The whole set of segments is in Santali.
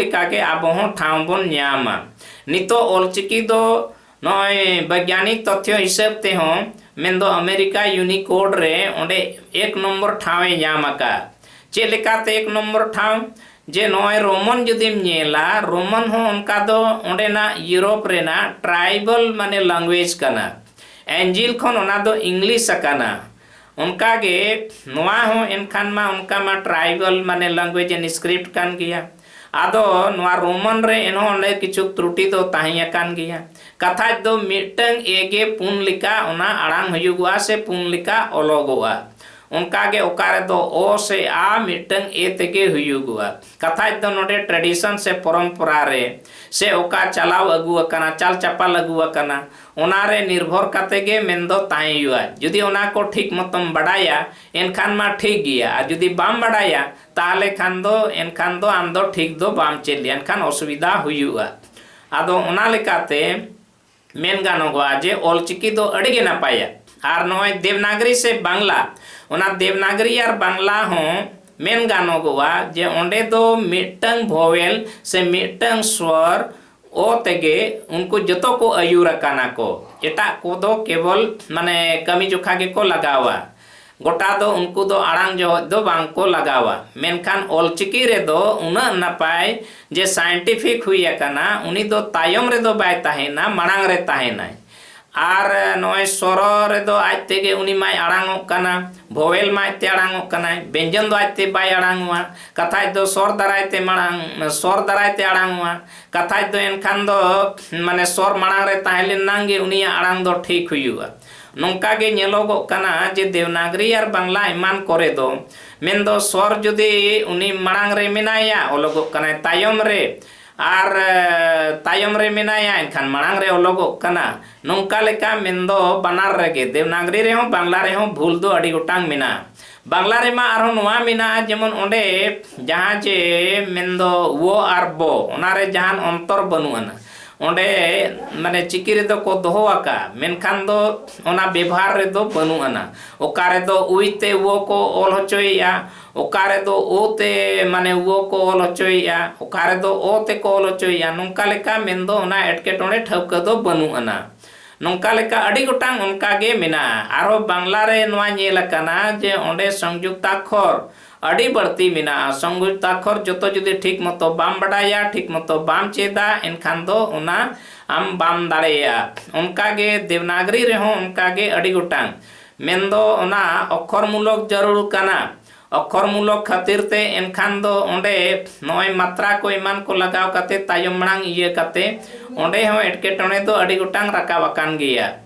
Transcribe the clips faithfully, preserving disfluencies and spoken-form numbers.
ᱞᱮᱠᱟᱜᱮ ᱟᱵᱚ ᱦᱚᱸ ᱴᱷᱟᱶ ᱵᱚᱱ ᱧᱟᱢᱟ᱾ ᱱᱤᱛᱚᱜ ᱚᱞᱪᱤᱠᱤ ᱫᱚ ᱱᱚᱜᱼᱚᱭ ᱵᱳᱭᱜᱽᱜᱟᱱᱤᱠ ᱛᱚᱛᱷᱭᱚ ᱦᱤᱥᱟᱹᱵ ᱛᱮᱦᱚᱸ, ᱢᱮᱱᱫᱚ ᱟᱢᱮᱨᱤᱠᱟ ᱭᱩᱱᱤᱠᱳᱰ ᱨᱮ ᱚᱸᱰᱮ ᱮᱠ ᱱᱚᱢᱵᱚᱨ ᱴᱷᱟᱶ ᱮ ᱧᱟᱢ ᱟᱠᱟᱫ᱾ ᱪᱮᱫ ᱞᱮᱠᱟᱛᱮ ᱮᱠ ᱱᱚᱢᱵᱚᱨ ᱴᱷᱟᱶ? ᱡᱮ ᱱᱚᱜᱼᱚᱭ ᱨᱳᱢᱟᱱ ᱡᱩᱫᱤᱢ ᱧᱮᱞᱟ, ᱨᱳᱢᱟᱱ ᱦᱚᱸ ᱚᱱᱠᱟ ᱫᱚ ᱚᱸᱰᱮᱱᱟᱜ ᱤᱭᱩᱨᱳᱯ ᱨᱮᱱᱟᱜ ᱴᱨᱟᱭᱵᱟᱞ ᱢᱟᱱᱮ ᱞᱮᱝᱜᱩᱭᱮᱡᱽ ᱠᱟᱱᱟ᱾ ᱮᱧᱡᱤᱞ ᱠᱷᱚᱱ ᱚᱱᱟ ᱫᱚ ᱤᱝᱞᱤᱥ ᱟᱠᱟᱱᱟ᱾ ᱚᱱᱠᱟᱜᱮ ᱱᱚᱣᱟ ᱦᱚᱸ ᱮᱱᱠᱷᱟᱱ ᱢᱟ ᱚᱱᱠᱟ ᱢᱟ ᱴᱨᱟᱭᱵᱟᱞ ᱢᱟᱱᱮ ᱞᱮᱝᱜᱩᱭᱮᱡᱽ ᱮᱱᱰ ᱥᱠᱨᱤᱯᱴ ᱠᱟᱱ ᱜᱮᱭᱟ᱾ ᱟᱫᱚ ᱱᱚᱣᱟ ᱨᱳᱢᱟᱱ ᱨᱮ ᱮᱱᱦᱚᱸ ᱚᱸᱰᱮ ᱠᱤᱪᱷᱩ ᱛᱨᱩᱴᱤ ᱫᱚ ᱛᱟᱦᱮᱸ ᱟᱠᱟᱱ ᱜᱮᱭᱟ᱾ ᱠᱟᱛᱷᱟᱡ ᱫᱚ ᱢᱤᱫᱴᱟᱝ ᱮ ᱜᱮ ᱯᱩᱱ ᱞᱮᱠᱟ ᱚᱱᱟ ᱟᱲᱟᱝ ᱦᱩᱭᱩᱜᱚᱜᱼᱟ ᱥᱮ ᱯᱩᱱ ᱞᱮᱠᱟ ᱚᱞᱚᱜᱚᱜᱼᱟ᱾ ᱚᱱᱠᱟᱜᱮ ᱚᱠᱟ ᱨᱮᱫᱚ ᱚ ᱥᱮ ᱟ ᱢᱤᱫᱴᱟᱝ ᱮ ᱛᱮᱜᱮ ᱦᱩᱭᱩᱜᱚᱜᱼᱟ᱾ ᱠᱟᱛᱷᱟᱡ ᱫᱚ ᱱᱚᱰᱮ ᱴᱨᱮᱰᱤᱥᱚᱱ ᱥᱮ ᱯᱚᱨᱚᱢᱯᱚᱨᱟ ᱨᱮ ᱥᱮ ᱚᱠᱟ ᱪᱟᱞᱟᱣ ᱟᱹᱜᱩ ᱟᱠᱟᱱᱟ, ᱪᱟᱞ ᱪᱟᱯᱟᱞ ᱟᱹᱜᱩ ᱟᱠᱟᱱᱟ, ᱚᱱᱟ ᱨᱮ ᱱᱤᱨᱵᱷᱚᱨ ᱠᱟᱛᱮ ᱜᱮ ᱢᱮᱱᱫᱚ ᱛᱟᱦᱮᱸ ᱦᱩᱭᱩᱜᱼᱟ᱾ ᱡᱩᱫᱤ ᱚᱱᱟ ᱠᱚ ᱴᱷᱤᱠ ᱢᱚᱛᱚᱢ ᱵᱟᱰᱟᱭᱟ, ᱮᱱᱠᱷᱟᱱ ᱢᱟ ᱴᱷᱤᱠ ᱜᱮᱭᱟ, ᱟᱨ ᱡᱩᱫᱤ ᱵᱟᱢ ᱵᱟᱰᱟᱭᱟ, ᱛᱟᱦᱚᱞᱮ ᱠᱷᱟᱱ ᱫᱚ ᱮᱱᱠᱷᱟᱱ ᱫᱚ ᱟᱢ ᱫᱚ ᱴᱷᱤᱠ ᱫᱚ ᱵᱟᱢ ᱪᱮᱫ ᱞᱮᱭᱟ, ᱮᱱᱠᱷᱟᱱ ᱚᱥᱩᱵᱤᱫᱷᱟ ᱦᱩᱭᱩᱜᱼᱟ᱾ ᱟᱫᱚ ᱚᱱᱟ ᱞᱮᱠᱟᱛᱮ ᱢᱮᱱ ᱜᱟᱱᱚᱜᱚᱜᱼᱟ ᱡᱮ ᱚᱞᱪᱤᱠᱤ ᱫᱚ ᱟᱹᱰᱤ ᱜᱮ ᱱᱟᱯᱟᱭᱟ᱾ ᱟᱨ ᱱᱚᱜᱼᱚᱭ ᱫᱮᱵᱽᱱᱟᱜᱽᱨᱤ ᱥᱮ ᱵᱟᱝᱞᱟ, ᱚᱱᱟ ᱫᱮᱵᱽᱱᱟᱜᱽᱨᱤ ᱟᱨ ᱵᱟᱝᱞᱟ ᱦᱚᱸ ᱢᱮᱱ ᱜᱟᱱᱚᱜᱚᱜᱼᱟ ᱡᱮ ᱚᱸᱰᱮ ᱫᱚ ᱢᱤᱫᱴᱟᱝ ᱵᱷᱚᱣᱮᱞ ᱥᱮ ᱢᱤᱫᱴᱟᱝ ᱥᱣᱚᱨ ᱚ ᱛᱮᱜᱮ ᱩᱱᱠᱩ ᱡᱚᱛᱚ ᱠᱚ ᱟᱹᱭᱩᱨ ᱟᱠᱟᱱᱟ ᱠᱚ᱾ ᱮᱴᱟᱜ ᱠᱚᱫᱚ ᱠᱮᱵᱚᱞ ᱢᱟᱱᱮ ᱠᱟᱹᱢᱤ ᱡᱚᱠᱷᱟ ᱜᱮᱠᱚ ᱞᱟᱜᱟᱣᱟ᱾ ᱜᱚᱴᱟ ᱫᱚ ᱩᱱᱠᱩ ᱫᱚ ᱟᱲᱟᱝ ᱡᱚᱦᱚᱜ ᱫᱚ ᱵᱟᱝ ᱠᱚ ᱞᱟᱜᱟᱣᱟ᱾ ᱢᱮᱱᱠᱷᱟᱱ ᱚᱞᱪᱤᱠᱤ ᱨᱮᱫᱚ ᱩᱱᱟᱹᱜ ᱱᱟᱯᱟᱭ ᱡᱮ ᱥᱟᱭᱮᱱᱴᱤᱯᱷᱤᱠ ᱦᱩᱭ ᱟᱠᱟᱱᱟ, ᱩᱱᱤ ᱫᱚ ᱛᱟᱭᱚᱢ ᱨᱮᱫᱚ ᱵᱟᱭ ᱛᱟᱦᱮᱱᱟ, ᱢᱟᱲᱟᱝ ᱨᱮ ᱛᱟᱦᱮᱱᱟᱭ᱾ ᱟᱨ ᱱᱚᱜᱼᱚᱭ ᱥᱚᱨᱚ ᱨᱮᱫᱚ ᱟᱡ ᱛᱮᱜᱮ ᱩᱱᱤ ᱢᱟᱭ ᱟᱲᱟᱝᱚᱜ ᱠᱟᱱᱟ, ᱵᱷᱚᱣᱮᱞ ᱢᱟ ᱟᱡ ᱛᱮ ᱟᱲᱟᱝᱚᱜ ᱠᱟᱱᱟᱭ, ᱵᱮᱧᱡᱚᱱ ᱫᱚ ᱟᱡ ᱛᱮ ᱵᱟᱭ ᱟᱲᱟᱝᱚᱜᱼᱟ᱾ ᱠᱟᱛᱷᱟᱡ ᱫᱚ ᱥᱚᱨ ᱫᱟᱨᱟᱭ ᱛᱮ ᱢᱟᱲᱟᱝ, ᱥᱚᱨ ᱫᱟᱨᱟᱭ ᱛᱮ ᱟᱲᱟᱝᱚᱜᱼᱟ᱾ ᱠᱟᱛᱷᱟᱡ ᱫᱚ ᱮᱱᱠᱷᱟᱱ ᱫᱚ ᱢᱟᱱᱮ ᱥᱚᱨ ᱢᱟᱲᱟᱝ ᱨᱮ ᱛᱟᱦᱮᱸ ᱞᱮᱱᱟᱝ ᱜᱮ ᱩᱱᱤᱭᱟᱜ ᱟᱲᱟᱝ ᱫᱚ ᱴᱷᱤᱠ ᱦᱩᱭᱩᱜᱼᱟ᱾ ᱱᱚᱝᱠᱟ ᱜᱮ ᱧᱮᱞᱚᱜᱚᱜ ᱠᱟᱱᱟ ᱡᱮ ᱫᱮᱵᱽᱱᱟᱜᱽᱨᱤ ᱟᱨ ᱵᱟᱝᱞᱟ ᱮᱢᱟᱱ ᱠᱚᱨᱮ ᱫᱚ ᱢᱮᱱᱫᱚ ᱥᱚᱨ ᱡᱩᱫᱤ ᱩᱱᱤ ᱢᱟᱲᱟᱝ ᱨᱮ ᱢᱮᱱᱟᱭᱟ, ᱚᱞᱚᱜᱚᱜ ᱠᱟᱱᱟᱭ ᱛᱟᱭᱚᱢ ᱨᱮ, ᱟᱨ, ᱮ, ᱛᱟᱭᱚᱢ ᱨᱮ ᱢᱮᱱᱟᱭᱟ, ᱮᱱᱠᱷᱟᱱ ᱢᱟᱲᱟᱝ ᱨᱮ ᱚᱞᱚᱜᱚᱜ ᱠᱟᱱᱟ᱾ ᱱᱚᱝᱠᱟ ᱞᱮᱠᱟ ᱢᱮᱱᱫᱚ ᱵᱟᱱᱟᱨ ᱨᱮᱜᱮ, ᱫᱮᱵᱽᱱᱟᱜᱽᱨᱤ ᱨᱮᱦᱚᱸ ᱵᱟᱝᱞᱟ ᱨᱮᱦᱚᱸ ᱵᱷᱩᱞ ᱫᱚ ᱟᱹᱰᱤ ᱜᱚᱴᱟᱝ ᱢᱮᱱᱟᱜᱼᱟ᱾ ᱵᱟᱝᱞᱟ ᱨᱮᱢᱟ ᱟᱨᱦᱚᱸ ᱱᱚᱣᱟ ᱢᱮᱱᱟᱜᱼᱟ, ᱡᱮᱢᱚᱱ ᱚᱸᱰᱮ ᱡᱟᱦᱟᱸ ᱡᱮ ᱢᱮᱱᱫᱚ ᱣᱚ ᱟᱨ ᱵᱚ, ᱚᱱᱟᱨᱮ ᱡᱟᱦᱟᱱ ᱚᱱᱛᱚᱨ ᱵᱟᱹᱱᱩᱜ ᱟᱱᱟ᱾ ᱚᱸᱰᱮ ᱢᱟᱱᱮ ᱪᱤᱠᱤ ᱨᱮᱫᱚ ᱠᱚ ᱫᱚᱦᱚ ᱟᱠᱟᱫᱼᱟ, ᱢᱮᱱᱠᱷᱟᱱ ᱫᱚ ᱚᱱᱟ ᱵᱮᱵᱷᱟᱨ ᱨᱮᱫᱚ ᱵᱟᱹᱱᱩᱜ ᱟᱱᱟ᱾ ᱚᱠᱟ ᱨᱮᱫᱚ ᱩᱭ ᱛᱮ ᱩᱣᱚ ᱠᱚ ᱚᱞ ᱦᱚᱪᱚᱭᱮᱫᱼᱟ, ᱚᱠᱟ ᱨᱮᱫᱚ ᱳ ᱛᱮ ᱢᱟᱱᱮ ᱩᱣᱚ ᱠᱚ ᱚᱞ ᱦᱚᱪᱚᱭᱮᱫᱼᱟ, ᱚᱠᱟ ᱨᱮᱫᱚ ᱚ ᱛᱮᱠᱚ ᱚᱞ ᱦᱚᱪᱚᱭᱮᱫᱼᱟ, ᱱᱚᱝᱠᱟ ᱞᱮᱠᱟ ᱢᱮᱱᱫᱚ ᱚᱱᱟ ᱮᱴᱠᱮᱴᱚᱬᱮ ᱴᱷᱟᱹᱣᱠᱟᱹ ᱫᱚ ᱵᱟᱹᱱᱩᱜ ᱟᱱᱟ᱾ ᱱᱚᱝᱠᱟ ᱞᱮᱠᱟ ᱟᱹᱰᱤ ᱜᱚᱴᱟᱝ ᱚᱱᱠᱟ ᱜᱮ ᱢᱮᱱᱟᱜᱼᱟ᱾ ᱟᱨᱦᱚᱸ ᱵᱟᱝᱞᱟ ᱨᱮ ᱱᱚᱣᱟ ᱧᱮᱞ ᱟᱠᱟᱱᱟ ᱡᱮ ᱚᱸᱰᱮ ᱥᱚᱝᱡᱩᱠᱛᱟᱠᱠᱷᱚᱨ ᱟᱹᱰᱤ ᱵᱟᱹᱲᱛᱤ ᱢᱮᱱᱟᱜᱼᱟ᱾ ᱥᱚᱝᱡᱩᱠᱛᱟᱠᱠᱷᱚᱨ ᱡᱚᱛᱚ ᱡᱩᱫᱤ ᱴᱷᱤᱠ ᱢᱚᱛᱚ ᱵᱟᱢ ᱵᱟᱰᱟᱭᱟ, ᱴᱷᱤᱠ ᱢᱚᱛᱚ ᱵᱟᱢ ᱪᱮᱫᱟ, ᱮᱱᱠᱷᱟᱱ ᱫᱚ ᱚᱱᱟ ᱟᱢ ᱵᱟᱢ ᱫᱟᱲᱮᱭᱟᱜᱼᱟ᱾ ᱚᱱᱠᱟ ᱜᱮ ᱫᱮᱵᱽᱱᱟᱜᱽᱨᱤ ᱨᱮᱦᱚᱸ ᱚᱱᱠᱟ ᱜᱮ ᱟᱹᱰᱤ ᱜᱚᱴᱟᱝ, ᱢᱮᱱᱫᱚ ᱚᱱᱟ ᱚᱠᱠᱷᱚᱨ ᱢᱩᱞᱚᱠ ᱡᱟᱹᱨᱩᱲ ᱠᱟᱱᱟ᱾ ᱚᱠᱠᱷᱚᱨ ᱢᱩᱞᱚᱠ ᱠᱷᱟᱹᱛᱤᱨ ᱛᱮ ᱮᱱᱠᱷᱟᱱ ᱫᱚ ᱚᱸᱰᱮ ᱱᱚᱜᱼᱚᱭ ᱢᱟᱛᱨᱟ ᱠᱚ ᱮᱢᱟᱱ ᱠᱚ ᱞᱟᱜᱟᱣ ᱠᱟᱛᱮ, ᱛᱟᱭᱚᱢ ᱢᱟᱲᱟᱝ ᱤᱭᱟᱹ ᱠᱟᱛᱮ, ᱚᱸᱰᱮ ᱦᱚᱸ ᱮᱴᱠᱮᱴᱚᱬᱮ ᱫᱚ ᱟᱹᱰᱤ ᱜᱚᱴᱟᱝ ᱨᱟᱠᱟᱵ ᱟᱠᱟᱱ ᱜᱮᱭᱟ᱾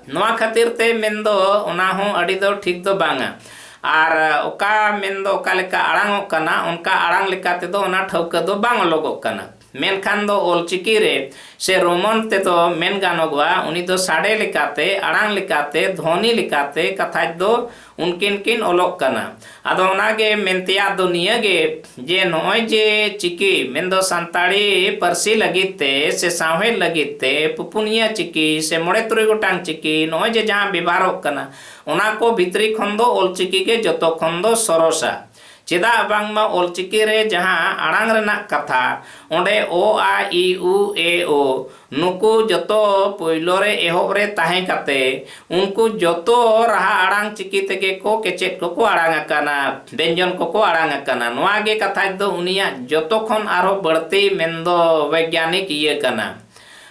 ᱱᱚᱣᱟ ᱠᱷᱟᱹᱛᱤᱨ ᱛᱮ ᱢᱮᱱᱫᱚ ᱚᱱᱟ ᱦᱚᱸ ᱟᱹᱰᱤ ᱫᱚ ᱴᱷᱤᱠ ᱫᱚ ᱵᱟᱝᱟ᱾ ᱟᱨ ᱚᱠᱟ ᱢᱮᱱᱫᱚ ᱚᱠᱟ ᱞᱮᱠᱟ ᱟᱲᱟᱝᱚᱜ ᱠᱟᱱᱟ, ᱚᱱᱠᱟ ᱟᱲᱟᱝ ᱞᱮᱠᱟ ᱛᱮᱫᱚ ᱚᱱᱟ ᱴᱷᱟᱹᱣᱠᱟᱹ ᱫᱚ ᱵᱟᱝ ᱚᱞᱚᱜᱚᱜ ᱠᱟᱱᱟ᱾ ᱢᱮᱱᱠᱷᱟᱱ ᱫᱚ ᱚᱞᱪᱤᱠᱤ ᱨᱮ ᱥᱮ ᱨᱳᱢᱟᱱ ᱛᱮᱫᱚ ᱢᱮᱱ ᱜᱟᱱᱚᱜᱚᱜᱼᱟ, ᱩᱱᱤ ᱫᱚ ᱥᱟᱰᱮ ᱞᱮᱠᱟᱛᱮ, ᱟᱲᱟᱝ ᱞᱮᱠᱟᱛᱮ, ᱫᱷᱚᱱᱤ ᱞᱮᱠᱟᱛᱮ ᱠᱟᱛᱷᱟᱡ ᱫᱚ ᱩᱱᱠᱤᱱ ᱠᱤᱱ ᱚᱞᱚᱜ ᱠᱟᱱᱟ᱾ ᱟᱫᱚ ᱚᱱᱟᱜᱮ ᱢᱮᱱ ᱛᱮᱭᱟᱜ ᱫᱚ ᱱᱤᱭᱟᱹ ᱜᱮ, ᱡᱮ ᱱᱚᱜᱼᱚᱭ ᱡᱮ ᱪᱤᱠᱤ ᱢᱮᱱᱫᱚ ᱥᱟᱱᱛᱟᱲᱤ ᱯᱟᱹᱨᱥᱤ ᱞᱟᱹᱜᱤᱫ ᱛᱮ ᱥᱮ ᱥᱟᱶᱦᱮᱫ ᱞᱟᱹᱜᱤᱫ ᱛᱮ ᱯᱩᱯᱩᱱᱤᱭᱟᱹ ᱪᱤᱠᱤ ᱥᱮ ᱢᱚᱬᱮ ᱛᱩᱨᱩᱭ ᱜᱚᱴᱟᱝ ᱪᱤᱠᱤ ᱱᱚᱜᱼᱚᱭ ᱡᱮ ᱡᱟᱦᱟᱸ ᱵᱮᱵᱷᱟᱨᱚᱜ ᱠᱟᱱᱟ, ᱚᱱᱟ ᱠᱚ ᱵᱷᱤᱛᱨᱤ ᱠᱷᱚᱱ ᱫᱚ ᱚᱞᱪᱤᱠᱤ ᱜᱮ ᱡᱚᱛᱚ ᱠᱷᱚᱱ ᱫᱚ ᱥᱚᱨᱚᱥᱟ᱾ ᱪᱮᱫᱟᱜ ᱵᱟᱝᱢᱟ ᱚᱞᱪᱤᱠᱤ ᱨᱮ ᱡᱟᱦᱟᱸ ᱟᱲᱟᱝ ᱨᱮᱱᱟᱜ ᱠᱟᱛᱷᱟ, ᱚᱸᱰᱮ ᱚ, ᱟ, ᱤ, ᱩ, ᱮ, ᱳ, ᱱᱩᱠᱩ ᱡᱚᱛᱚ ᱯᱳᱭᱞᱳ ᱨᱮ ᱮᱦᱚᱵ ᱨᱮ ᱛᱟᱦᱮᱸ ᱠᱟᱛᱮ ᱩᱱᱠᱩ ᱡᱚᱛᱚ ᱨᱟᱦᱟ ᱟᱲᱟᱝ ᱪᱤᱠᱤ ᱛᱮᱜᱮ ᱠᱚ ᱠᱮᱪᱮᱫ ᱠᱚᱠᱚ ᱟᱲᱟᱝ ᱟᱠᱟᱱᱟ, ᱵᱮᱧᱡᱚᱱ ᱠᱚᱠᱚ ᱟᱲᱟᱝ ᱟᱠᱟᱱᱟ᱾ ᱱᱚᱣᱟ ᱜᱮ ᱠᱟᱛᱷᱟ ᱫᱚ ᱩᱱᱤᱭᱟᱜ ᱡᱚᱛᱚ ᱠᱷᱚᱱ ᱟᱨᱦᱚᱸ ᱵᱟᱹᱲᱛᱤ ᱢᱮᱱᱫᱚ ᱵᱳᱭᱜᱟᱱᱤᱠ ᱤᱭᱟᱹ ᱠᱟᱱᱟ᱾